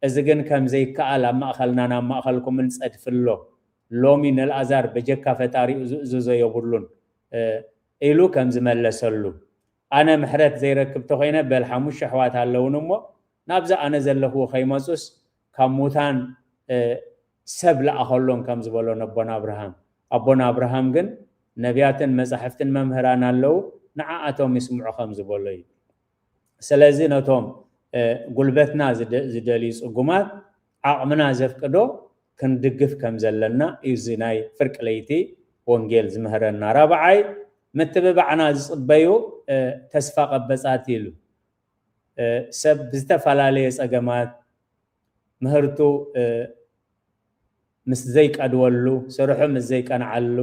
እዚ ግን ከም ዘይከኣል ኣብ ማእኸልናን ኣብ ማእኸልኩምን ጸድፊ ኣሎ። ሎሚ ነልኣዛር በጀካ ፈጣሪኡ ዝእዝዞ የብሉን፣ እ፣ ኢሉ ከም ዝመለሰሉ። ኣነ ምሕረት ዘይረክብ ተኾይነ በል ሓሙሽተ ኣሕዋት ኣለውን እሞ ናብዚ ኣነ ዘለኽዎ ከይመጹስ ካብ ሙታን፣ እ፣ ሰብ ለኣኸሎም ከም ዝበሎ ነቦና ኣብርሃም። ኣቦና ኣብርሃም ግን ነቢያትን መጻሕፍትን መምህራን ኣለዉ፣ ንዓኣቶም ይስምዑ ከም ዝበሎ እዩ። ስለዚ ነቶም፣ እ፣ ጉልበትና ዝደ-፣ ዝደልዩ ጽጉማት ዓቕምና ዘፍቅዶ ክንድግፍ ከም ዘለና እዩ እዚ ናይ ፍርቂ ለይቲ ወንጌል ዝምህረና። ራብዓይ፣ ምትብባዕና ዝጽበዩ፣ እ፣ ተስፋ ቀበጻት ኢሉ። እ፣ ሰብ ብዝተፈላለየ ጸገማት ምህርቱ፣ እ፣ ምስ ዘይቀድወሉ፣ ስርሑ ምስ ዘይቀንዓሉ፣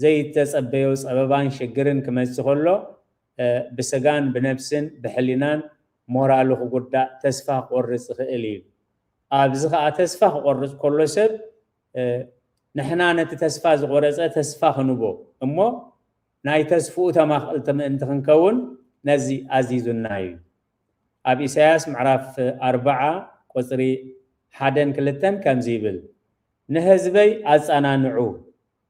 ዘይተጸበዮ ጸበባን ሽግርን ክመጽእ ከሎ፣ እ፣ ብስጋን ብነብስን ብሕሊናን ሞራሉ ክጉዳእ፣ ተስፋ ክቆርጽ ይኽእል እዩ። ኣብዚ ኸኣ ተስፋ ክቆርጽ ከሎ ሰብ፣ እ፣ ንሕና ነቲ ተስፋ ዝቆረጸ ተስፋ ክንቦ እሞ ናይ ተስፍኡ ተማኽልቲ ምእንቲ ክንከውን ነዚ ኣዚዙና እዩ። ኣብ ኢሳያስ ምዕራፍ ኣርባዓ ቁጽሪ ሓደን ክልተን ከምዚ ይብል፣ "ንህዝበይ ኣጸናንዑ፣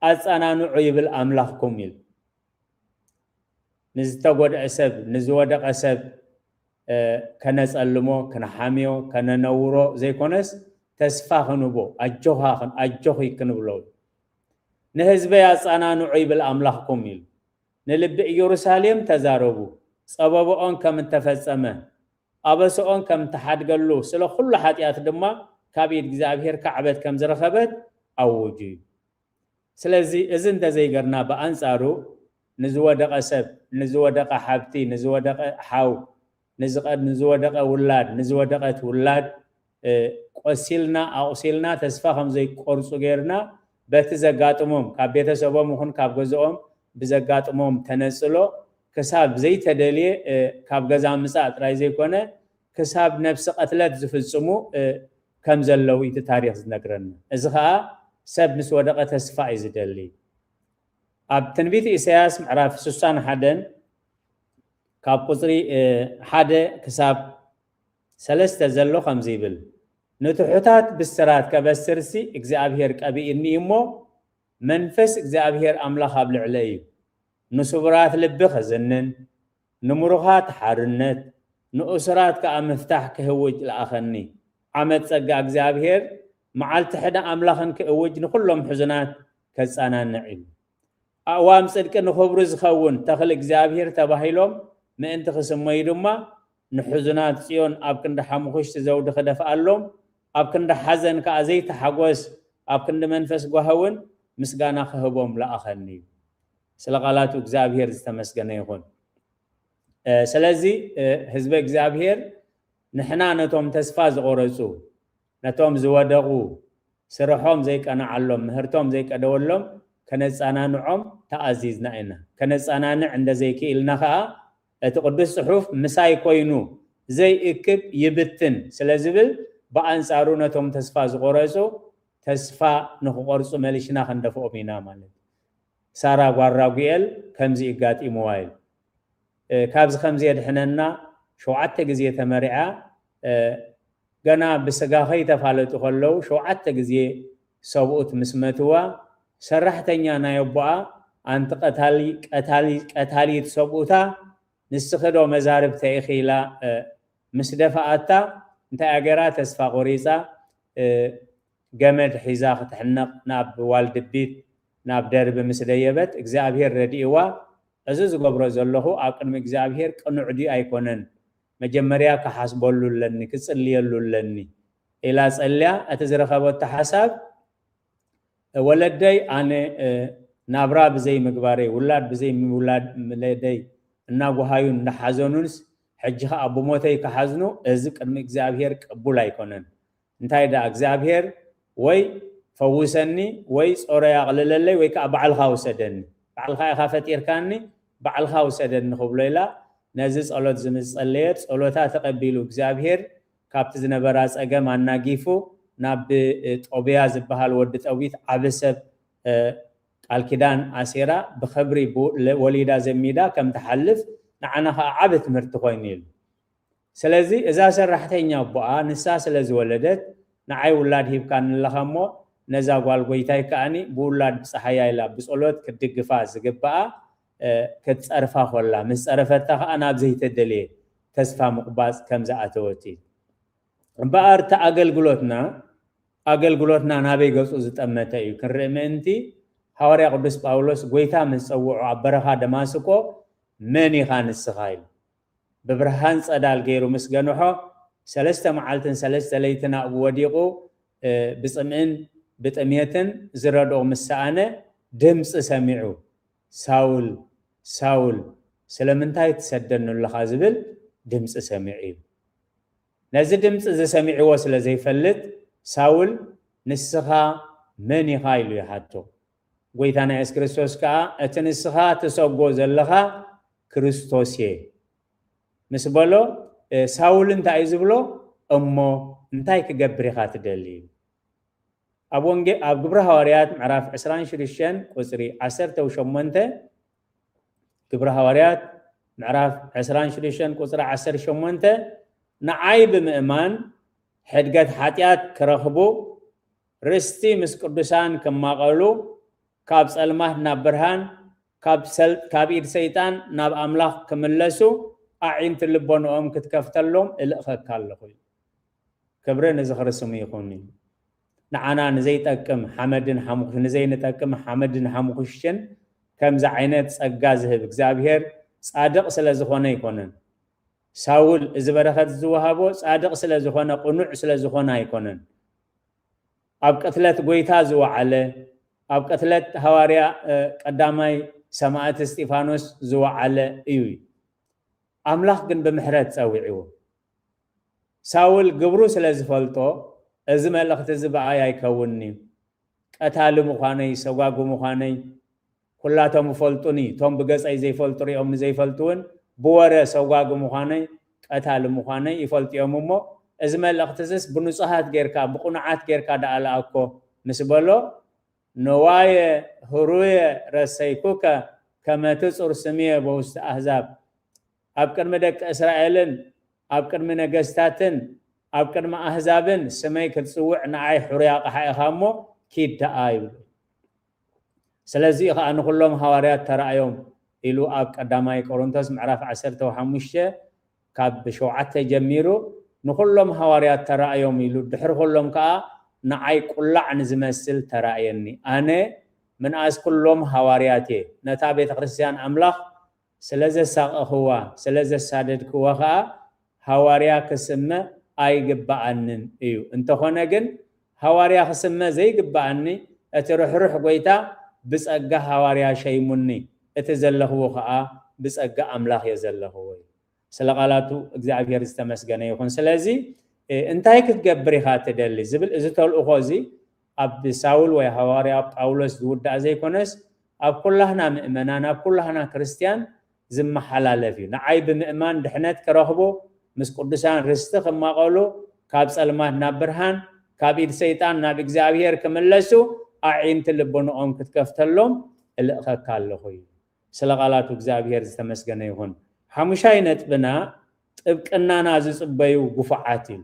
ኣጸናንዑ ይብል ኣምላኽኩም" ይብል። ንዝተጎድአ ሰብ፣ ንዝወደቐ ሰብ፣ እ፣ ከነጸልሞ፣ ከነሓምዮ፣ ከነነውሮ ዘይኮነስ፣ ተስፋ ክንቦ፣ ኣጆኻ ክን-፣ ኣጆኺ ክንብሎ። "ንህዝበይ ኣጸናንዑ" ይብል ኣምላኽኩም ኢሉ። "ንልቢ ኢየሩሳሌም ተዛረቡ፣ ጸበባኦን ከም እተፈጸመ፣ ኣበስኦን ከም እተሓድገሉ፣ ስለ ኩሉ ሓጢኣት ድማ ካብ ኢድ እግዚኣብሔር ካዕበት ከም ዝረኸበት ኣውጁ" እዩ። ስለዚ እዚ እንተዘይገርና፣ ብኣንጻሩ ንዝወደቐ ሰብ፣ ንዝወደቐ ሓብቲ፣ ንዝወደቐ ሓው፣ ንዝቐ-፣ ንዝወደቐ ውላድ፣ ንዝወደቐት ውላድ፣ እ፣ ቆሲልና፣ ኣቑሲልና፣ ተስፋ ከም ዘይቆርጹ ጌርና፣ በቲ ዘጋጥሞም፣ ካብ ቤተሰቦም ይኹን ካብ ገዝኦም ብዘጋጥሞም ተነጽሎ፣ ክሳብ ዘይተደልየ፣ እ፣ ካብ ገዛ ምጻእ ጥራይ ዘይኮነ፣ ክሳብ ነብሲ ቀትለት ዝፍጽሙ፣ እ፣ ከም ዘለዉ እቲ ታሪኽ ዝነግረና። እዚ ኸኣ ሰብ ምስ ወደቐ ተስፋ እዩ ዝደሊ። ኣብ ትንቢት ኢሳያስ ምዕራፍ ስሳን ሓደን ካብ ቁጽሪ፣ እ፣ ሓደ ክሳብ ሰለስተ ዘሎ ከምዚ ይብል፣ "ንትሑታት ብስራት ከበስርሲ እግዚኣብሔር ቀቢእኒ እሞ፣ መንፈስ እግዚኣብሔር ኣምላኽ ኣብ ልዕለይ እዩ። ንስቡራት ልቢ ከዝንን፣ ንምሩኻት ሓርነት፣ ንእሱራት ከኣ ምፍታሕ ክህውጅ ለኣኸኒ። ዓመት ጸጋ እግዚኣብሔር፣ መዓልቲ ሕነ ኣምላኽን ክእውጅ፣ ንኹሎም ሕዙናት ከጸናንዕ እዩ። ኣእዋም ጽድቂ ንኽብሩ ዝኸውን ተኽሊ እግዚኣብሔር ተባሂሎም ምእንቲ ክስመዩ ድማ፣ ንሕዙናት ጽዮን ኣብ ክንዲ ሓሙኽሽቲ ዘውዲ ክደፍኣሎም፣ ኣብ ክንዲ ሓዘን ከኣ ዘይተሓጎስ፣ ኣብ ክንዲ መንፈስ ጓህውን ምስጋና ክህቦም ለኣኸኒ እዩ።" ስለ ቃላቱ እግዚኣብሔር ዝተመስገነ ይኹን። እ፣ ስለዚ፣ እ፣ ህዝበ እግዚኣብሔር፣ ንሕና ነቶም ተስፋ ዝቖረጹ፣ ነቶም ዝወደቑ፣ ስርሖም ዘይቀንዓሎም፣ ምህርቶም ዘይቀደወሎም ከነጸናንዖም ተኣዚዝና ኢና። ከነጸናንዕ እንደ ዘይክኢልና ከኣ፣ እቲ ቅዱስ ጽሑፍ "ምሳይ ኮይኑ ዘይእክብ ይብትን" ስለ ዝብል፣ ብኣንጻሩ ነቶም ተስፋ ዝቖረጹ፣ ተስፋ ንኽቖርጹ መሊሽና ክንደፍኦም ኢና ማለት እዩ። ሳራ ጓል ራጉኤል ከምዚ እዩ ኣጋጢምዋ ኢሉ። እ፣ ካብዚ ከምዚ የድሕነና፣ ሸውዓተ ግዜ ተመርዓ፣ እ፣ ገና ብስጋ ከይተፋለጡ ከለዉ፣ ሸውዓተ ግዜ ሰብኡት ምስ መትዋ፣ ሰራሕተኛ ናይ ኣቦኣ፣ ኣንቲ ቀታሊ-፣ ቀታሊ-፣ ቀታሊት ሰብኡታ፣ ንስኺ ዶ መዛርብተይ ኢኺ ኢላ፣ እ፣ ምስ ደፍኣታ፣ እንታይ እያ ገይራ? ተስፋ ቆሪጻ፣ እ፣ ገመድ ሒዛ ክትሕነቕ ናብ ዋልድቢት ናብ ደርቢ ምስ ደየበት እግዚኣብሔር ረድእዋ፣ እዚ ዝገብሮ ዘለኹ ኣብ ቅድሚ እግዚኣብሔር ቅኑዕ ድዩ ኣይኮነን፣ መጀመርያ ክሓስበሉ ኣለኒ፣ ክጽልየሉ ኣለኒ ኢላ ጸልያ። እቲ ዝረኸበቶ ሓሳብ፣ ወለደይ ኣነ ናብራ ብዘይ ምግባረይ፣ ውላድ ብዘይ ምውላድ ምለደይ እናጓሃዩን እናሓዘኑንስ ሕጂ ኸዓ ብሞተይ ክሓዝኑ፣ እዚ ቅድሚ እግዚኣብሔር ቅቡል ኣይኮነን። እንታይ ደኣ እግዚኣብሔር ወይ ፈውሰኒ ወይ ጾረይ ኣቕልለለይ ወይ ከዓ ባዕልኻ ውሰደኒ፣ ባዕልኻ ኢኻ ፈጢርካኒ፣ ባዕልኻ ውሰደኒ ክብሎ ኢላ ነዚ ጸሎት ዝምጸለየት ጸሎታ ተቐቢሉ እግዚኣብሔር ካብቲ ዝነበራ ጸገም ኣናጊፉ ናብ ጦብያ ዝበሃል ወዲ ጠዊት ዓቢ ሰብ ቃል ኪዳን ኣሲራ ብኽብሪ ወሊዳ ዘሚዳ ከም ትሓልፍ ንዓና ኸዓ ዓቢ ትምህርቲ ኮይኑ ኢሉ። ስለዚ እዛ ሰራሕተኛ ኣቦኣ ንሳ ስለ ዝወለደት ንዓይ ውላድ ሂብካኒ ኣለኻ እሞ ነዛ ጓል ጎይታይ ከኣኒ ብውላድ ብፀሓያ ኢላ ብፀሎት ክትድግፋ ዝግበኣ ክትፀርፋ ኮላ ምስ ፀረፈታ ከኣ ናብ ዘይተደልየ ተስፋ ምቁባፅ ከም ዝኣተወት እዩ። እምበኣር እቲ ኣገልግሎትና ኣገልግሎትና ናበይ ገፁ ዝጠመተ እዩ ክንርኢ ምእንቲ ሃዋርያ ቅዱስ ጳውሎስ ጎይታ ምስ ፀውዖ ኣብ በረኻ ደማስቆ መን ኢኻ ንስኻ ኢሉ ብብርሃን ጸዳል ገይሩ ምስ ገንሖ ሰለስተ መዓልትን ሰለስተ ለይትን ኣብኡ ወዲቑ ብጽምእን ብጥሜትን ዝረድኦ ምስ ሰኣነ ድምፂ ሰሚዑ ሳውል ሳውል ስለምንታይ ትሰደኒ ኣለኻ ዝብል ድምፂ ሰሚዑ እዩ። ነዚ ድምፂ እዚ ሰሚዕዎ ስለ ዘይፈልጥ ሳውል ንስኻ መን ኢኻ ኢሉ ይሓቶ። ጎይታና የሱስ ክርስቶስ ከኣ እቲ ንስኻ ትሰጎ ዘለኻ ክርስቶስ እየ ምስ በሎ ሳውል እንታይ እዩ ዝብሎ? እሞ እንታይ ክገብር ኢኻ ትደሊ? ኣብ ወንጌ ኣብ ግብሪ ሃዋርያት ምዕራፍ ዕስራን ሽዱሽተን ቁፅሪ ዓሰርተ ሸሞንተ ግብሪ ሃዋርያት ምዕራፍ ዕስራን ሽዱሽተን ቁፅሪ ዓሰርተ ሸሞንተ ንዓይ ብምእማን ሕድገት ሓጢኣት ክረኽቡ ርስቲ ምስ ቅዱሳን ክማቐሉ ካብ ጸልማት ናብ ብርሃን ካብ ኢድ ሰይጣን ናብ ኣምላኽ ክምለሱ ኣዒንቲ ልቦንኦም ክትከፍተሎም እልእኸካ ኣለኹ። ክብሪ ንዝኽሪ ስሙ ይኹን። ንዓና ንዘይጠቅም ሓመድን ሓሙኽሽ ንዘይንጠቅም ሓመድን ሓሙኽሽን ከምዚ ዓይነት ጸጋ ዝህብ እግዚኣብሔር ጻድቕ ስለ ዝኾነ ኣይኮነን። ሳውል እዚ በረኸት ዝወሃቦ ጻድቕ ስለ ዝኾነ ቅኑዕ ስለ ዝኾነ ኣይኮነን። ኣብ ቅትለት ጎይታ ዝወዓለ ኣብ ቅትለት ሃዋርያ ቀዳማይ ሰማእቲ እስጢፋኖስ ዝወዓለ እዩ። ኣምላኽ ግን ብምሕረት ጸዊዕዎ። ሳውል ግብሩ ስለ ዝፈልጦ እዚ መልእኽቲ እዚ ብኣይ ኣይከውንን እዩ፣ ቀታሊ ምዃነይ ሰጓጉ ምዃነይ ኩላቶም ይፈልጡኒ፣ እቶም ብገጸይ ዘይፈልጡ ሪኦም ንዘይፈልጡ እውን ብወረ ሰጓጉ ምዃነይ ቀታሊ ምዃነይ ይፈልጡ እዮም። እሞ እዚ መልእኽቲ እዚስ ብንጹሃት ጌርካ ብቕኑዓት ጌርካ ደኣ ለኣኮ ምስ በሎ ንዋየ ህሩየ ረሰይኩከ ከመ ትጹር ስምየ በውስተ ኣህዛብ፣ ኣብ ቅድሚ ደቂ እስራኤልን ኣብ ቅድሚ ነገስታትን ኣብ ቅድሚ ኣህዛብን ስመይ ክትጽውዕ ንዓይ ሕሩይ ኣቕሓ ኢኻ እሞ ኪድ ደኣ ይብሉ። ስለዚ ከኣ ንኹሎም ሃዋርያት ተራእዮም ኢሉ ኣብ ቀዳማይ ቆሮንቶስ ምዕራፍ ዓሰርተ ሓሙሽተ ካብ ሸውዓተ ጀሚሩ ንኹሎም ሃዋርያት ተራእዮም ኢሉ ድሕሪ ኩሎም ከኣ ንዓይ ቁላዕ ንዝመስል ተራእየኒ። ኣነ ምንኣስ ኩሎም ሃዋርያት እየ። ነታ ቤተ ክርስቲያን ኣምላኽ ስለ ዘሳቐኽዋ ስለ ዘሳደድክዋ ከኣ ሃዋርያ ክስመ ኣይግበኣንን እዩ። እንተኾነ ግን ሃዋርያ ክስመ ዘይግበኣኒ እቲ ርሕሩሕ ጎይታ ብጸጋ ሃዋርያ ሸይሙኒ፣ እቲ ዘለኽዎ ከኣ ብጸጋ ኣምላኽ እየ ዘለኽዎ እዩ። ስለ ቃላቱ እግዚኣብሔር ዝተመስገነ ይኹን። ስለዚ እንታይ ክትገብር ኢኻ ትደሊ ዝብል እዚ ተልእኾ እዚ ኣብ ሳውል ወይ ሃዋርያ ጳውሎስ ዝውዳእ ዘይኮነስ ኣብ ኩላህና ምእመናን ኣብ ኩላህና ክርስትያን ዝመሓላለፍ እዩ። ንዓይ ብምእማን ድሕነት ክረኽቡ ምስ ቅዱሳን ርስቲ ክማቐሉ ካብ ጸልማት ናብ ብርሃን ካብ ኢድ ሰይጣን ናብ እግዚኣብሔር ክምለሱ ኣዒንቲ ልቦንኦም ክትከፍተሎም እልእኸካ ኣለኹ እዩ። ስለ ቃላቱ እግዚኣብሔር ዝተመስገነ ይኹን። ሓሙሻይ ነጥብና ጥብቅናና ዝጽበዩ ግፉዓት እዩ።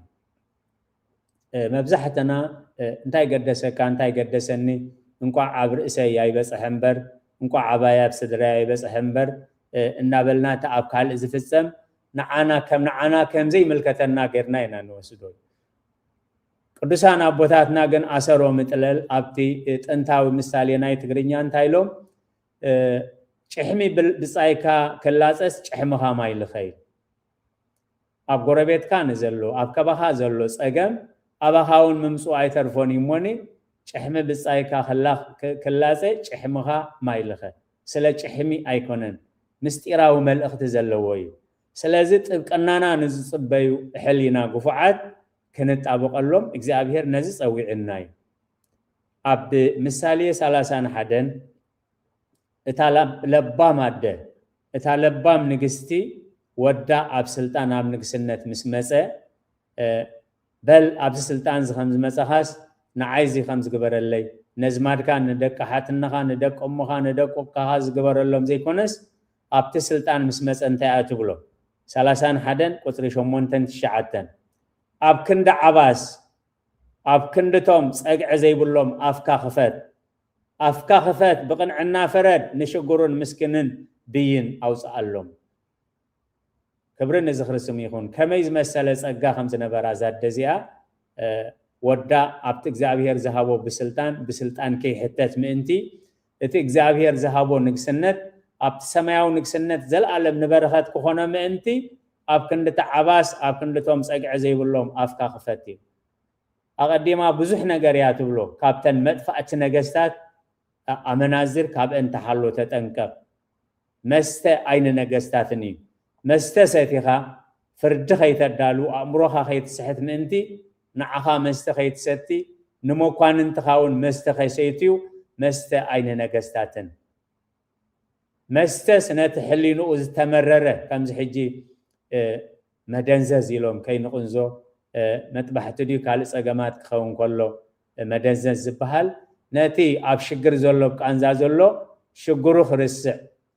መብዛሕተና እንታይ ገደሰካ እንታይ ገደሰኒ እንቋዕ ኣብ ርእሰይ ኣይበጽሐ እምበር እንቋዕ ኣባይ ኣብ ስድራይ ኣይበጽሐ እምበር እናበልና እቲ ኣብ ካልእ ዝፍጸም ንዓና ከም ንዓና ከም ዘይምልከተና ጌርና ኢና ንወስዶ። ቅዱሳን ኣቦታትና ግን ኣሰሮ ምጥለል ኣብቲ ጥንታዊ ምሳሌ ናይ ትግርኛ እንታይ ኢሎም? እ፣ "ጭሕሚ ብል-፣ ብጻይካ ክላጸስ ጭሕምኻ ማይ ልኸ" እዩ። ኣብ ጎረቤትካ ንዘሎ፣ ኣብ ከባኻ ዘሎ ጸገም ኣባኻ እውን ምምጽኡ ኣይተርፎን እዩ እሞኒ፣ ጭሕሚ ብጻይካ ክላ-፣ ክ-፣ ክላጸ ጭሕምኻ ማይ ልኸ። ስለ ጭሕሚ ኣይኮነን፣ ምስጢራዊ መልእኽቲ ዘለዎ እዩ። ስለዚ ጥብቅናና ንዝጽበዩ ሕሊና ግፉዓት ክንጣበቐሎም እግዚኣብሔር ነዚ ጸዊዑና እዩ። ኣብ ምሳሌ ሰላሳን ሓደን እታ ላ-፣ ለባም ኣደ፣ እታ ለባም ንግስቲ ወዳ ኣብ ስልጣን ኣብ ንግስነት ምስ መጸ፣ እ፣ "በል ኣብዚ ስልጣን እዚ ከም ዝመጸኻስ ንዓይ እዚ ከም ዝግበረለይ፣ ነዝማድካ፣ ንደቂ ሓትነኻ፣ ንደቂ እሞኻ፣ ንደቂ ኣቦኻ ዝግበረሎም ዘይኮነስ ኣብቲ ስልጣን ምስ መጸ እንታይ እያ ትብሎ?" ሰላሳን ሓደን ቁጽሪ ሸሞንተን ትሽዓተን። "ኣብ ክንዲ ዓባስ፣ ኣብ ክንድቶም ጸግዒ ዘይብሎም ኣፍካ ክፈት፣ ኣፍካ ክፈት፣ ብቕንዕና ፍረድ፣ ንሽጉሩን ምስኪንን ብይን ኣውጽኣሎም።" ክብሪ ንዝኽሪ ስም ይኹን። ከመይ ዝመሰለ ጸጋ ከም ዝነበራ እዛ ኣደ እዚኣ፣ እ፣ ወዳ ኣብቲ እግዚኣብሔር ዝሃቦ ብስልጣን፣ ብስልጣን ከይሕተት ምእንቲ፣ እቲ እግዚኣብሔር ዝሃቦ ንግስነት፣ ኣብቲ ሰማያዊ ንግስነት ዘለኣለም ንበረኸት ክኾኖ ምእንቲ፣ ኣብ ክንዲ ተዓባስ፣ ኣብ ክንድቶም ጸግዒ ዘይብሎም ኣፍካ ክፈት እዩ። ኣቐዲማ ብዙሕ ነገር እያ ትብሎ። "ካብተን መጥፋእቲ ነገስታት ኣ-፣ ኣመናዝር፣ ካብአን ተሓሎ፣ ተጠንቀቕ። መስተ ዓይኒ ነገስታትን እዩ። መስተ ሰቲኻ ፍርዲ ከይተዳሉ፣ ኣእምሮኻ ከይትስሕት ምእንቲ፣ ንዓኻ መስተ ከይትሰቲ፣ ንመኳንንትኻ እውን መስተ ከይሰይትዩ፣ መስተ ዓይኒ ነገስታትን።" መስተስ ነቲ ሕሊንኡ ዝተመረረ፣ ከምዚ ሕጂ፣ እ፣ መደንዘዝ ኢሎም ከይንቕንዞ፣ እ፣ መጥባሕቲ ድዩ ካልእ ጸገማት ክኸውን ከሎ፣ እ፣ መደንዘዝ ዝበሃል፣ ነቲ ኣብ ሽግር ዘሎ፣ ኣብ ቃንዛ ዘሎ ሽግሩ ክርስዕ፣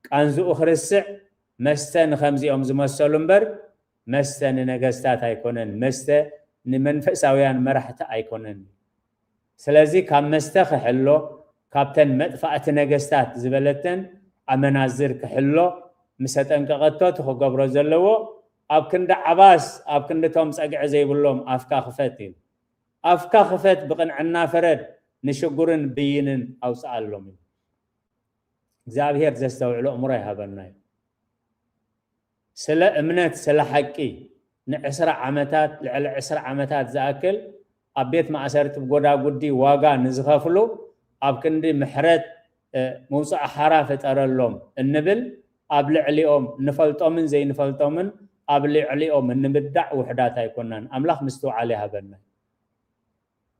ቃንዝኡ ክርስዕ፣ መስተ ንኸምዚኦም ዝመሰሉ እምበር፣ መስተ ንነገስታት ኣይኮነን፣ መስተ ንመንፈሳውያን መራሕቲ ኣይኮነን። ስለዚ ካብ መስተ ክሕሎ፣ ካብተን መጥፋእቲ ነገስታት ዝበለተን ኣመናዝር ክሕሎ ምስ ኣጠንቀቐቶ፣ እቲ ክገብሮ ዘለዎ ኣብ ክንዲ ዓባስ፣ ኣብ ክንድቶም ጸግዒ ዘይብሎም ኣፍካ ክፈት እዩ። ኣፍካ ክፈት፣ ብቕንዕና ፍረድ፣ ንሽጉርን ብይንን ኣውጽኣሎም እዩ። እግዚኣብሔር ዘስተውዕሎ ኣእምሮ ይሃበና እዩ። ስለ እምነት፣ ስለ ሓቂ ንዕስራ ዓመታት፣ ልዕሊ ዕስራ ዓመታት ዝኣክል ኣብ ቤት ማእሰርቲ ብጎዳጉዲ ዋጋ ንዝኸፍሉ፣ ኣብ ክንዲ ምሕረት፣ እ፣ ምውጻእ ሓራ ፍጠረሎም እንብል፣ ኣብ ልዕሊኦም፣ ንፈልጦምን ዘይንፈልጦምን ኣብ ልዕሊኦም እንብዳዕ ውሑዳት ኣይኮናን። ኣምላኽ ምስትውዓል ይሃበና።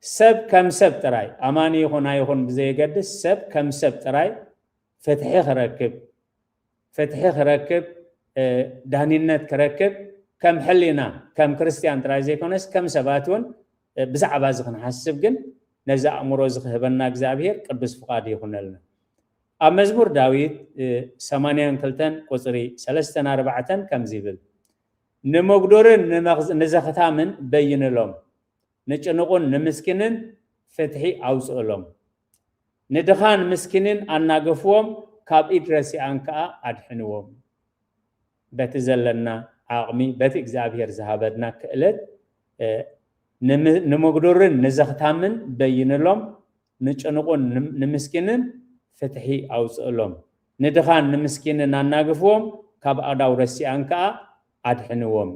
ሰብ ከም ሰብ ጥራይ፣ ኣማኒ ይኹን ኣይኹን ብዘየገድስ፣ ሰብ ከም ሰብ ጥራይ ፍትሒ ክረክብ፣ ፍትሒ ክረክብ፣ እ፣ ዳህንነት ክረክብ፣ ከም ሕሊና፣ ከም ክርስትያን ጥራይ ዘይኮነስ፣ ከም ሰባት እውን፣ እ፣ ብዛዕባ እዚ ክንሓስብ ግን፣ ነዚ ኣእምሮ እዚ ክህበና እግዚኣብሔር ቅዱስ ፍቓዱ ይኹነልና። ኣብ መዝሙር ዳዊት፣ እ፣ ሰማንያን ክልተን ቁጽሪ ሰለስተን ኣርባዕተን ከምዚ ይብል፣ "ንመጉደርን ንመኽዝ-፣ ንዘኽታምን በይንሎም፣ ንጭኑቕን ንምስኪንን ፍትሒ ኣውጽእሎም። ንድኻን ምስኪንን ኣናግፍዎም፣ ካብ ኢድ ረሲኣን ከኣ ኣድሕንዎም።" በቲ ዘለና ዓቕሚ፣ በቲ እግዚኣብሔር ዝሃበና ክእለት፣ እ፣ ንም-፣ ንምጉዱርን ንዘኽታምን በይንሎም፣ ንጭኑቕን ንም-፣ ንምስኪንን ፍትሒ ኣውጽእሎም። ንድኻን ንምስኪንን ኣናግፍዎም፣ ካብ ኣእዳው ረሲኣን ከኣ ኣድሕንዎም።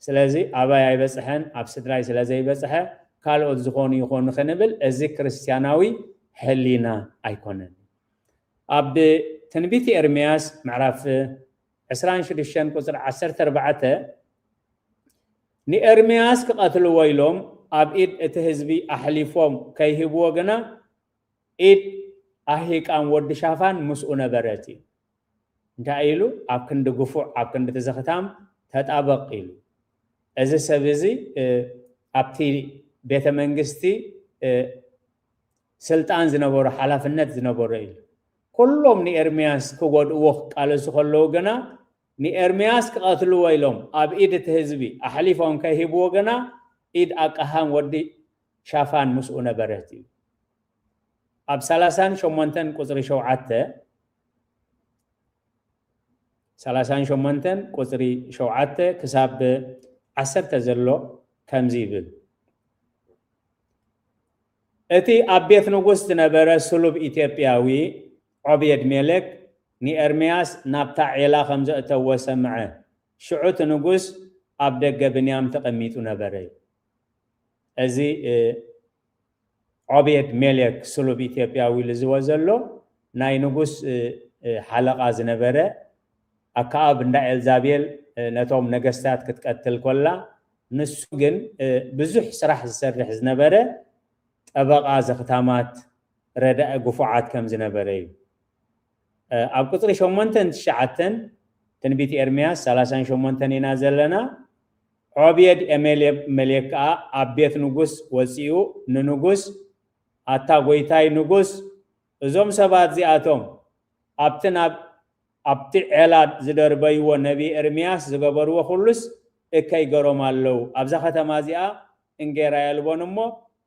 ስለዚ ኣባይ ኣይበጽሐን፣ ኣብ ስድራይ ስለ ዘይበጽሐ፣ ካልኦት ዝኾኑ ይኾኑ ክንብል፣ እዚ ክርስትያናዊ ሕሊና ኣይኮነን። ኣብ ትንቢት ኤርምያስ ምዕራፍ ዕስራን ሽዱሽተን ቁጽሪ ዓሰርተ ኣርባዕተ፣ ንኤርምያስ ክቐትልዎ ኢሎም ኣብ ኢድ እቲ ህዝቢ ኣሕሊፎም ከይህብዎ ግና፣ ኢድ ኣሂቃም ወዲ ሻፋን ምስኡ ነበረት እዩ። እንታይ ኢሉ? ኣብ ክንዲ ግፉዕ፣ ኣብ ክንዲ ተዘኽታም ተጣበቕ ኢሉ። እዚ ሰብ እዚ፣ እ፣ ኣብቲ ቤተ መንግስቲ፣ እ፣ ስልጣን ዝነበሮ፣ ሓላፍነት ዝነበሮ እዩ። ኩሎም ንኤርምያስ ክጎድእዎ ክቃለሱ ከለዉ ግና፣ ንኤርምያስ ክቐትልዎ ኢሎም ኣብ ኢድ እቲ ህዝቢ ኣሕሊፎም ከይህብዎ ግና፣ ኢድ ኣቃሃም ወዲ ሻፋን ምስኡ ነበረት እዩ። ኣብ ሰላሳን ሸሞንተን ቁጽሪ ሸውዓተ፣ ሰላሳን ሸሞንተን ቁጽሪ ሸውዓተ ክሳብ ዓሰርተ ዘሎ ከምዚ ይብል፣ እቲ ኣብ ቤት ንጉስ ዝነበረ ስሉብ ኢትዮጵያዊ ዖቤድ ሜሌክ ንኤርምያስ ናብታ ዔላ ከም ዘእተዎ ሰምዐ። ሽዑ እቲ ንጉስ ኣብ ደገ ብንያም ተቐሚጡ ነበረ። እዚ እ፣ ዖቤድ ሜሌክ ስሉብ ኢትዮጵያዊ ኢሉ ዝዎ ዘሎ ናይ ንጉስ እ፣ እ፣ ሓለቓ ዝነበረ ኣከኣብ እንዳ ኤልዛቤል እ፣ ነቶም ነገስታት ክትቀትል ኮላ፣ ንሱ ግን እ፣ ብዙሕ ስራሕ ዝሰርሕ ዝነበረ ጠበቓ ዘኽታማት ረዳኢ ግፉዓት ከም ዝነበረ እዩ። እ፣ ኣብ ቁፅሪ ሸሞንተን ትሽዓተን ትንቢት ኤርምያስ ሰላሳን ሸሞንተን ኢና ዘለና። ዖብየድ ኤሜሌክ ከኣ ኣብ ቤት ንጉስ ወጺኡ ንንጉስ፣ ኣታ ጐይታይ ንጉስ፣ እዞም ሰባት እዚኣቶም ኣብቲ ናብ ኣብቲ ዔላ ዝደርበይዎ ነቢ ኤርምያስ ዝገበርዎ ኩሉስ እከይ ገሮም ኣለዉ። ኣብዛ ከተማ እዚኣ እንጌራ የልቦን እሞ፣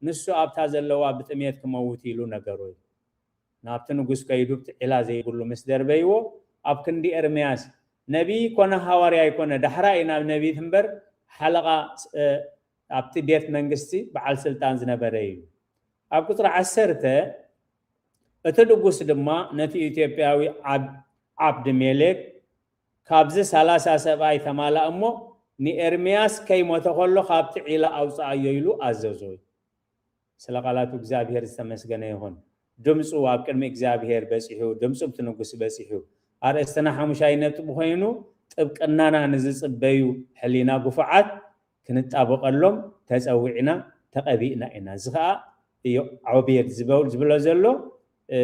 ንሱ ኣብታ ዘለዋ ብጥሜት ክመውት ኢሉ ነገሮ እዩ። ናብቲ ንጉስ ከይዱ ኣብቲ ዒላ ዘይብሉ ምስ ደርበይዎ፣ ኣብ ክንዲ ኤርምያስ ነቢይ ኮነ ሃዋርያ ኣይኮነ፣ ዳሕራይ ናብ ነቢት እምበር ሓለቓ እ፣ ኣብቲ ቤት መንግስቲ በዓል ስልጣን ዝነበረ እዩ። ኣብ ቁፅሪ ዓሰርተ እቲ ንጉስ ድማ ነቲ ኢትዮጵያዊ ዓብ- ዓብድሜሌክ፣ "ካብዚ ሰላሳ ሰብኣይ ተማላእ እሞ ንኤርምያስ ከይሞተ ከሎ ካብቲ ዒላ ኣውፅኣዮ" ኢሉ ኣዘዞ። ስለ ቃላቱ እግዚኣብሔር ዝተመስገነ ይኹን። ድምፁ ኣብ ቅድሚ እግዚኣብሔር በፂሑ፣ ድምፁ ኣብቲ ንጉስ በፂሑ። ኣርእስትና ሓሙሻይ ነጥቢ ኮይኑ፣ ጥብቅናና ንዝፅበዩ ሕሊና ግፉዓት ክንጣበቀሎም ተፀዊዕና፣ ተቐቢእና ኢና። እዚ ከዓ እዩ ዖቤድ ዝበል- ዝብሎ ዘሎ፣ እ፣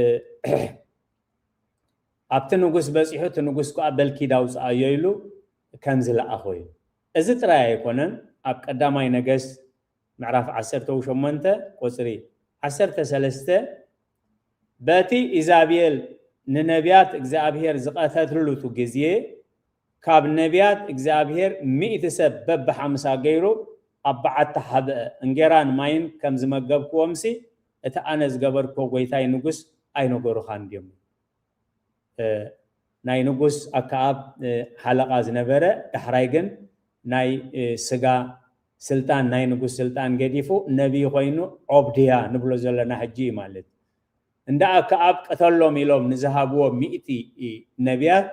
ኣብቲ ንጉስ በፂሑ፣ እቲ ንጉስ ከዓ በልኪድ ኣውፅኣዮ ኢሉ ከም ዝለኣኾ እዩ። እዚ ጥራይ ኣይኮነን። ኣብ ቀዳማይ ነገስት ምዕራፍ ዓሰርተ ሸሞንተ ቁፅሪ ዓሰርተ ሰለስተ፣ በቲ ኢዛቤል ንነቢያት እግዚኣብሔር ዝቐተትሉቱ ግዜ፣ ካብ ነቢያት እግዚኣብሔር ሚእቲ ሰብ በብሓምሳ ገይሩ ኣብ በዓቲ ሓብአ። እንጌራን ማይን ከም ዝመገብክዎምሲ፣ እቲ ኣነ ዝገበርክዎ ጐይታይ ንጉስ ኣይነገሩኻን ድዮም? እ፣ ናይ ንጉስ ኣከኣብ፣ እ፣ ሓለቓ ዝነበረ፣ ዳሕራይ ግን ናይ፣ እ፣ ስጋ ስልጣን፣ ናይ ንጉስ ስልጣን ገዲፉ ነቢይ ኮይኑ፣ ዖብድያ ንብሎ ዘለና ሕጂ እዩ ማለት። እንዳ ኣከኣብ ቅተሎም ኢሎም ንዝሃብዎ ሚእቲ ነቢያት፣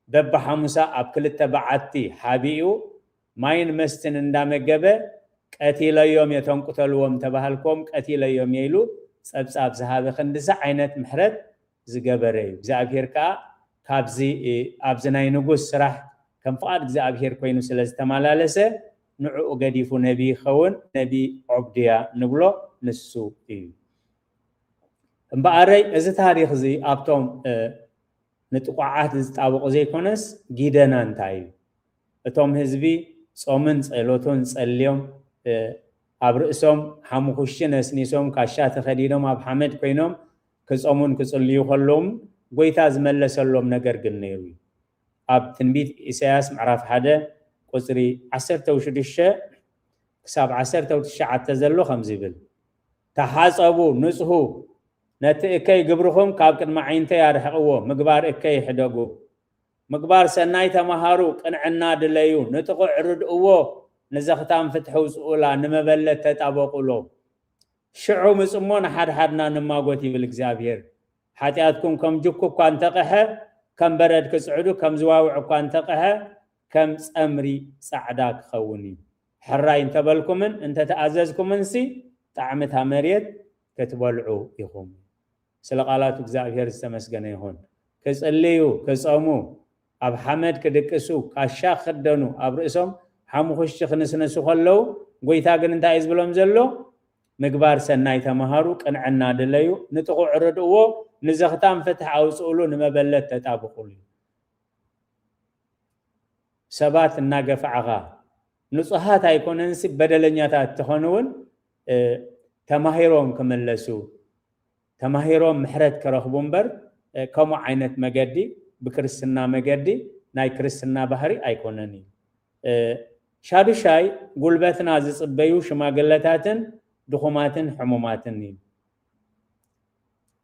በብሓሙሳ ኣብ ክልተ በዓቲ ሓቢኡ ማይን መስትን እንዳመገበ፣ "ቀቲለዮም እየ፣ እቶም ቅተልዎም ተባሃልኩም፣ ቀቲለዮም እየ" ኢሉ ጸብጻብ ዝሃበ ክንድዚ ዓይነት ምሕረት ዝገበረ እዩ። እግዚኣብሔር ከኣ ካብዚ፣ እ፣ ኣብዚ ናይ ንጉስ ስራሕ ከም ፍቓድ እግዚኣብሔር ኮይኑ ስለ ዝተመላለሰ፣ ንዕኡ ገዲፉ ነቢ ይኸውን፣ ነቢ ዖብድያ ንብሎ ንሱ እዩ። እምበኣረይ፣ እዚ ታሪኽ እዚ ኣብቶም፣ እ፣ ንጥቑዓት ዝጣበቑ ዘይኮነስ፣ ጊደና እንታይ እዩ? እቶም ህዝቢ ጾምን ጸሎትን ጸልዮም፣ እ፣ ኣብ ርእሶም ሓሙኹሽቲ ነስኒሶም፣ ካሻ ተኸዲኖም፣ ኣብ ሓመድ ኮይኖም ክጾሙን ክጽልዩ ከለዉ፣ ጐይታ ዝመለሰሎም ነገር ግን ነይሩ እዩ። ኣብ ትንቢት ኢሳያስ ምዕራፍ ሓደ ቁጽሪ ዓሰርተ ሽዱሽተ ክሳብ ዓሰርተ ትሽዓተ ዘሎ ከምዚ ይብል፣ "ተሓጸቡ፣ ንጽሁ፣ ነቲ እከይ ግብርኹም ካብ ቅድሚ ዓይንተይ ኣርሕቕዎ፣ ምግባር እከይ ሕደጉ፣ ምግባር ሰናይ ተማሃሩ፣ ቅንዕና ድለዩ፣ ንጥቑዕ ርድእዎ፣ ንዘኽታም ፍትሒ ውጽኡላ፣ ንመበለት ተጣበቑሎ። ሽዑ ምጽሞ ንሓድሓድና ንማጎት" ይብል እግዚኣብሔር። "ሓጢኣትኩም ከም ጅኩ እኳ እንተቐሐ፣ ከም በረድ ክጽዕዱ፣ ከም ዝዋውዕ እኳ እንተቐሐ፣ ከም ጸምሪ ጻዕዳ ክኸውን እዩ። ሕራይ እንተበልኩምን እንተተኣዘዝኩምንሲ፣ ጣዕሚ እታ መሬት ክትበልዑ ኢኹም።" ስለ ቃላቱ እግዚኣብሔር ዝተመስገነ ይኹን። ክጽልዩ፣ ክጸሙ፣ ኣብ ሓመድ ክድቅሱ፣ ካሻ ክኽደኑ፣ ኣብ ርእሶም ሓሙኽሽቲ ክንስንሱ ከለዉ፣ ጐይታ ግን እንታይ እዩ ዝብሎም ዘሎ? "ምግባር ሰናይ ተማሃሩ፣ ቅንዕና ድለዩ፣ ንጥቑዕ ርድእዎ፣ ንዘኽታም ፍትሒ ኣውጽኡሉ፣ ንመበለት ተጣብቑሉ" እዩ። ሰባት እናገፋዕኻ፣ ንጹሃት ኣይኮነንሲ በደለኛታት እንተኾኑ እውን፣ እ፣ ተማሂሮም ክምለሱ፣ ተማሂሮም ምሕረት ክረኽቡ እምበር፣ እ፣ ከምኡ ዓይነት መገዲ፣ ብክርስትና መገዲ፣ ናይ ክርስትና ባህሪ ኣይኮነን እዩ። እ፣ ሻዱሻይ፣ ጉልበትና ዝጽበዩ ሽማግለታትን ድኹማትን ሕሙማትን እዩ።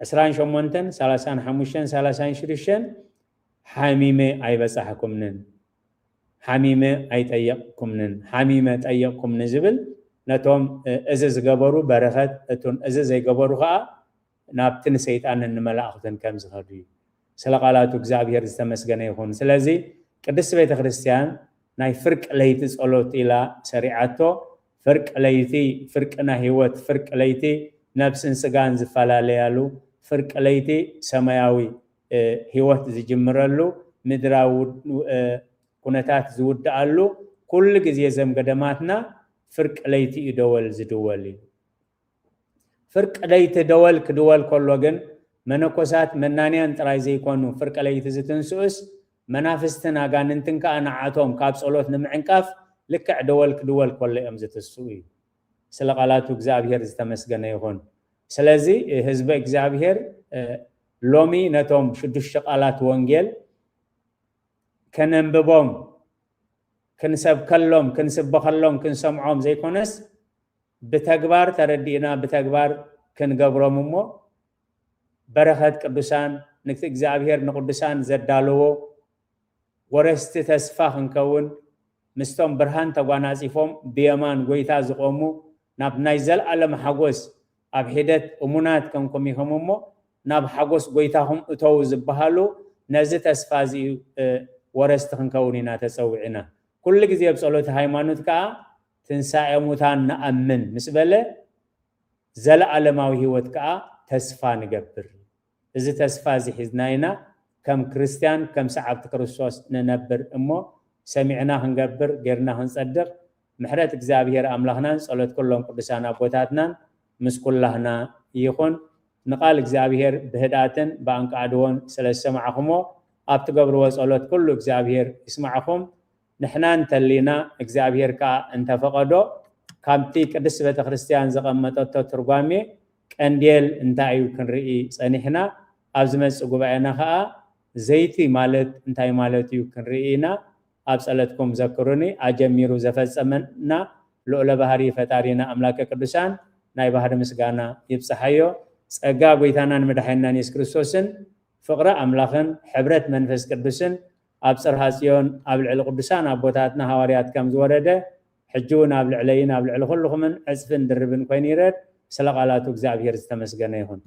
ዕስራን ሸሞንተን፣ ሰላሳን ሓሙሽተን፣ ሰላሳን ሽዱሽተን፣ ሓሚመ ኣይበጻሕኩምንን፣ ሓሚመ ኣይጠየቕኩምንን፣ ሓሚመ ጠየቕኩምኒ ዝብል ነቶም እዚ ዝገበሩ በረኸት እቱን፣ እዚ ዘይገበሩ ከዓ ናብቲ ንሰይጣንን ንመላእኽትን ከም ዝኸዱ እዩ። ስለ ቃላቱ እግዚኣብሔር ዝተመስገነ ይኹን። ስለዚ ቅድስቲ ቤተ ክርስቲያን ናይ ፍርቂ ለይቲ ጸሎት ኢላ ሰሪዓቶ። ፍርቂ ለይቲ፣ ፍርቂ ናይ ህይወት፣ ፍርቂ ለይቲ ነብስን ስጋን ዝፈላለያሉ፣ ፍርቂ ለይቲ ሰማያዊ ህይወት ዝጅምረሉ፣ ምድራዊ ኩነታት ዝውድኣሉ፣ ኩሉ ግዜ ዘም ገደማትና ፍርቂ ለይቲ እዩ ደወል ዝድወል እዩ። ፍርቂ ለይቲ ደወል ክድወል ከሎ ግን መነኮሳት መናንያን ጥራይ ዘይኮኑ ፍርቂ ለይቲ ዝትንስኡስ፣ መናፍስትን ኣጋንንትን ከኣ ንዓቶም ካብ ጸሎት ንምዕንቃፍ ልክዕ ደወል ክድወል ከሎ እዮም ዝትስኡ እዩ። ስለ ቃላቱ እግዚኣብሔር ዝተመስገነ ይኹን። ስለዚ ህዝበ እግዚኣብሔር ሎሚ ነቶም ሽዱሽተ ቃላት ወንጌል ከነንብቦም፣ ክንሰብከሎም፣ ክንስበኸሎም፣ ክንሰምዖም ዘይኮነስ ብተግባር ተረዲእና ብተግባር ክንገብሮም እሞ በረኸት ቅዱሳን፣ ንግቲ እግዚኣብሔር ንቅዱሳን ዘዳለዎ ወረስቲ ተስፋ ክንከውን፣ ምስቶም ብርሃን ተጓናጺፎም ብየማን ጎይታ ዝቆሙ፣ ናብ ናይ ዘልኣለም ሓጎስ ኣብ ሒደት እሙናት ከምኩም ኢኹም እሞ ናብ ሓጎስ ጎይታኹም እተው ዝበሃሉ፣ ነዚ ተስፋ እዚ እዩ ወረስቲ ክንከውን ኢና ተጸዊዕና። ኩሉ ግዜ ኣብ ጸሎት ሃይማኖት ከኣ ትንሳኤ ሙታን ንኣምን ምስ በለ ዘለኣለማዊ ህይወት ከኣ ተስፋ ንገብር። እዚ ተስፋ እዚ ሒዝና ኢና ከም ክርስትያን፣ ከም ሰዓብቲ ክርስቶስ ንነብር እሞ ሰሚዕና ክንገብር፣ ጌርና ክንጸድቕ ምሕረት እግዚኣብሔር ኣምላኽናን ጸሎት ኩሎም ቅዱሳን ኣቦታትናን ምስ ኩላህና ይኹን። ንቃል እግዚኣብሔር ብህድኣትን ብኣንቃዕድዎን ስለ ዝሰማዕኹሞ ኣብ ትገብርዎ ጸሎት ኩሉ እግዚኣብሔር ይስማዕኹም። ንሕና እንተሊና እግዚኣብሔር ከኣ እንተፈቐዶ ካብቲ ቅድስቲ ቤተ ክርስቲያን ዘቐመጠቶ ትርጓሜ ቀንዴል እንታይ እዩ ክንርኢ ጸኒሕና። ኣብ ዝመጽእ ጉባኤና ከኣ ዘይቲ ማለት እንታይ ማለት እዩ ክንርኢ ኢና። ኣብ ጸለትኩም ዘክሩኒ ኣጀሚሩ ዘፈጸመና ልዑለ ባህሪ ፈጣሪና ኣምላከ ቅዱሳን ናይ ባህሪ ምስጋና ይብጽሓዮ። ጸጋ ጎይታናን መድሓኒናን የሱስ ክርስቶስን ፍቕሪ ኣምላኽን ሕብረት መንፈስ ቅዱስን ኣብ ጽርሃ ጽዮን ኣብ ልዕሊ ቅዱሳን ኣቦታትና ሃዋርያት ከም ዝወረደ ሕጂ እውን ኣብ ልዕለይን ኣብ ልዕሊ ኩልኹምን ዕጽፍን ድርብን ኮይኑ ይረድ። ስለ ቃላቱ እግዚኣብሔር ዝተመስገነ ይኹን።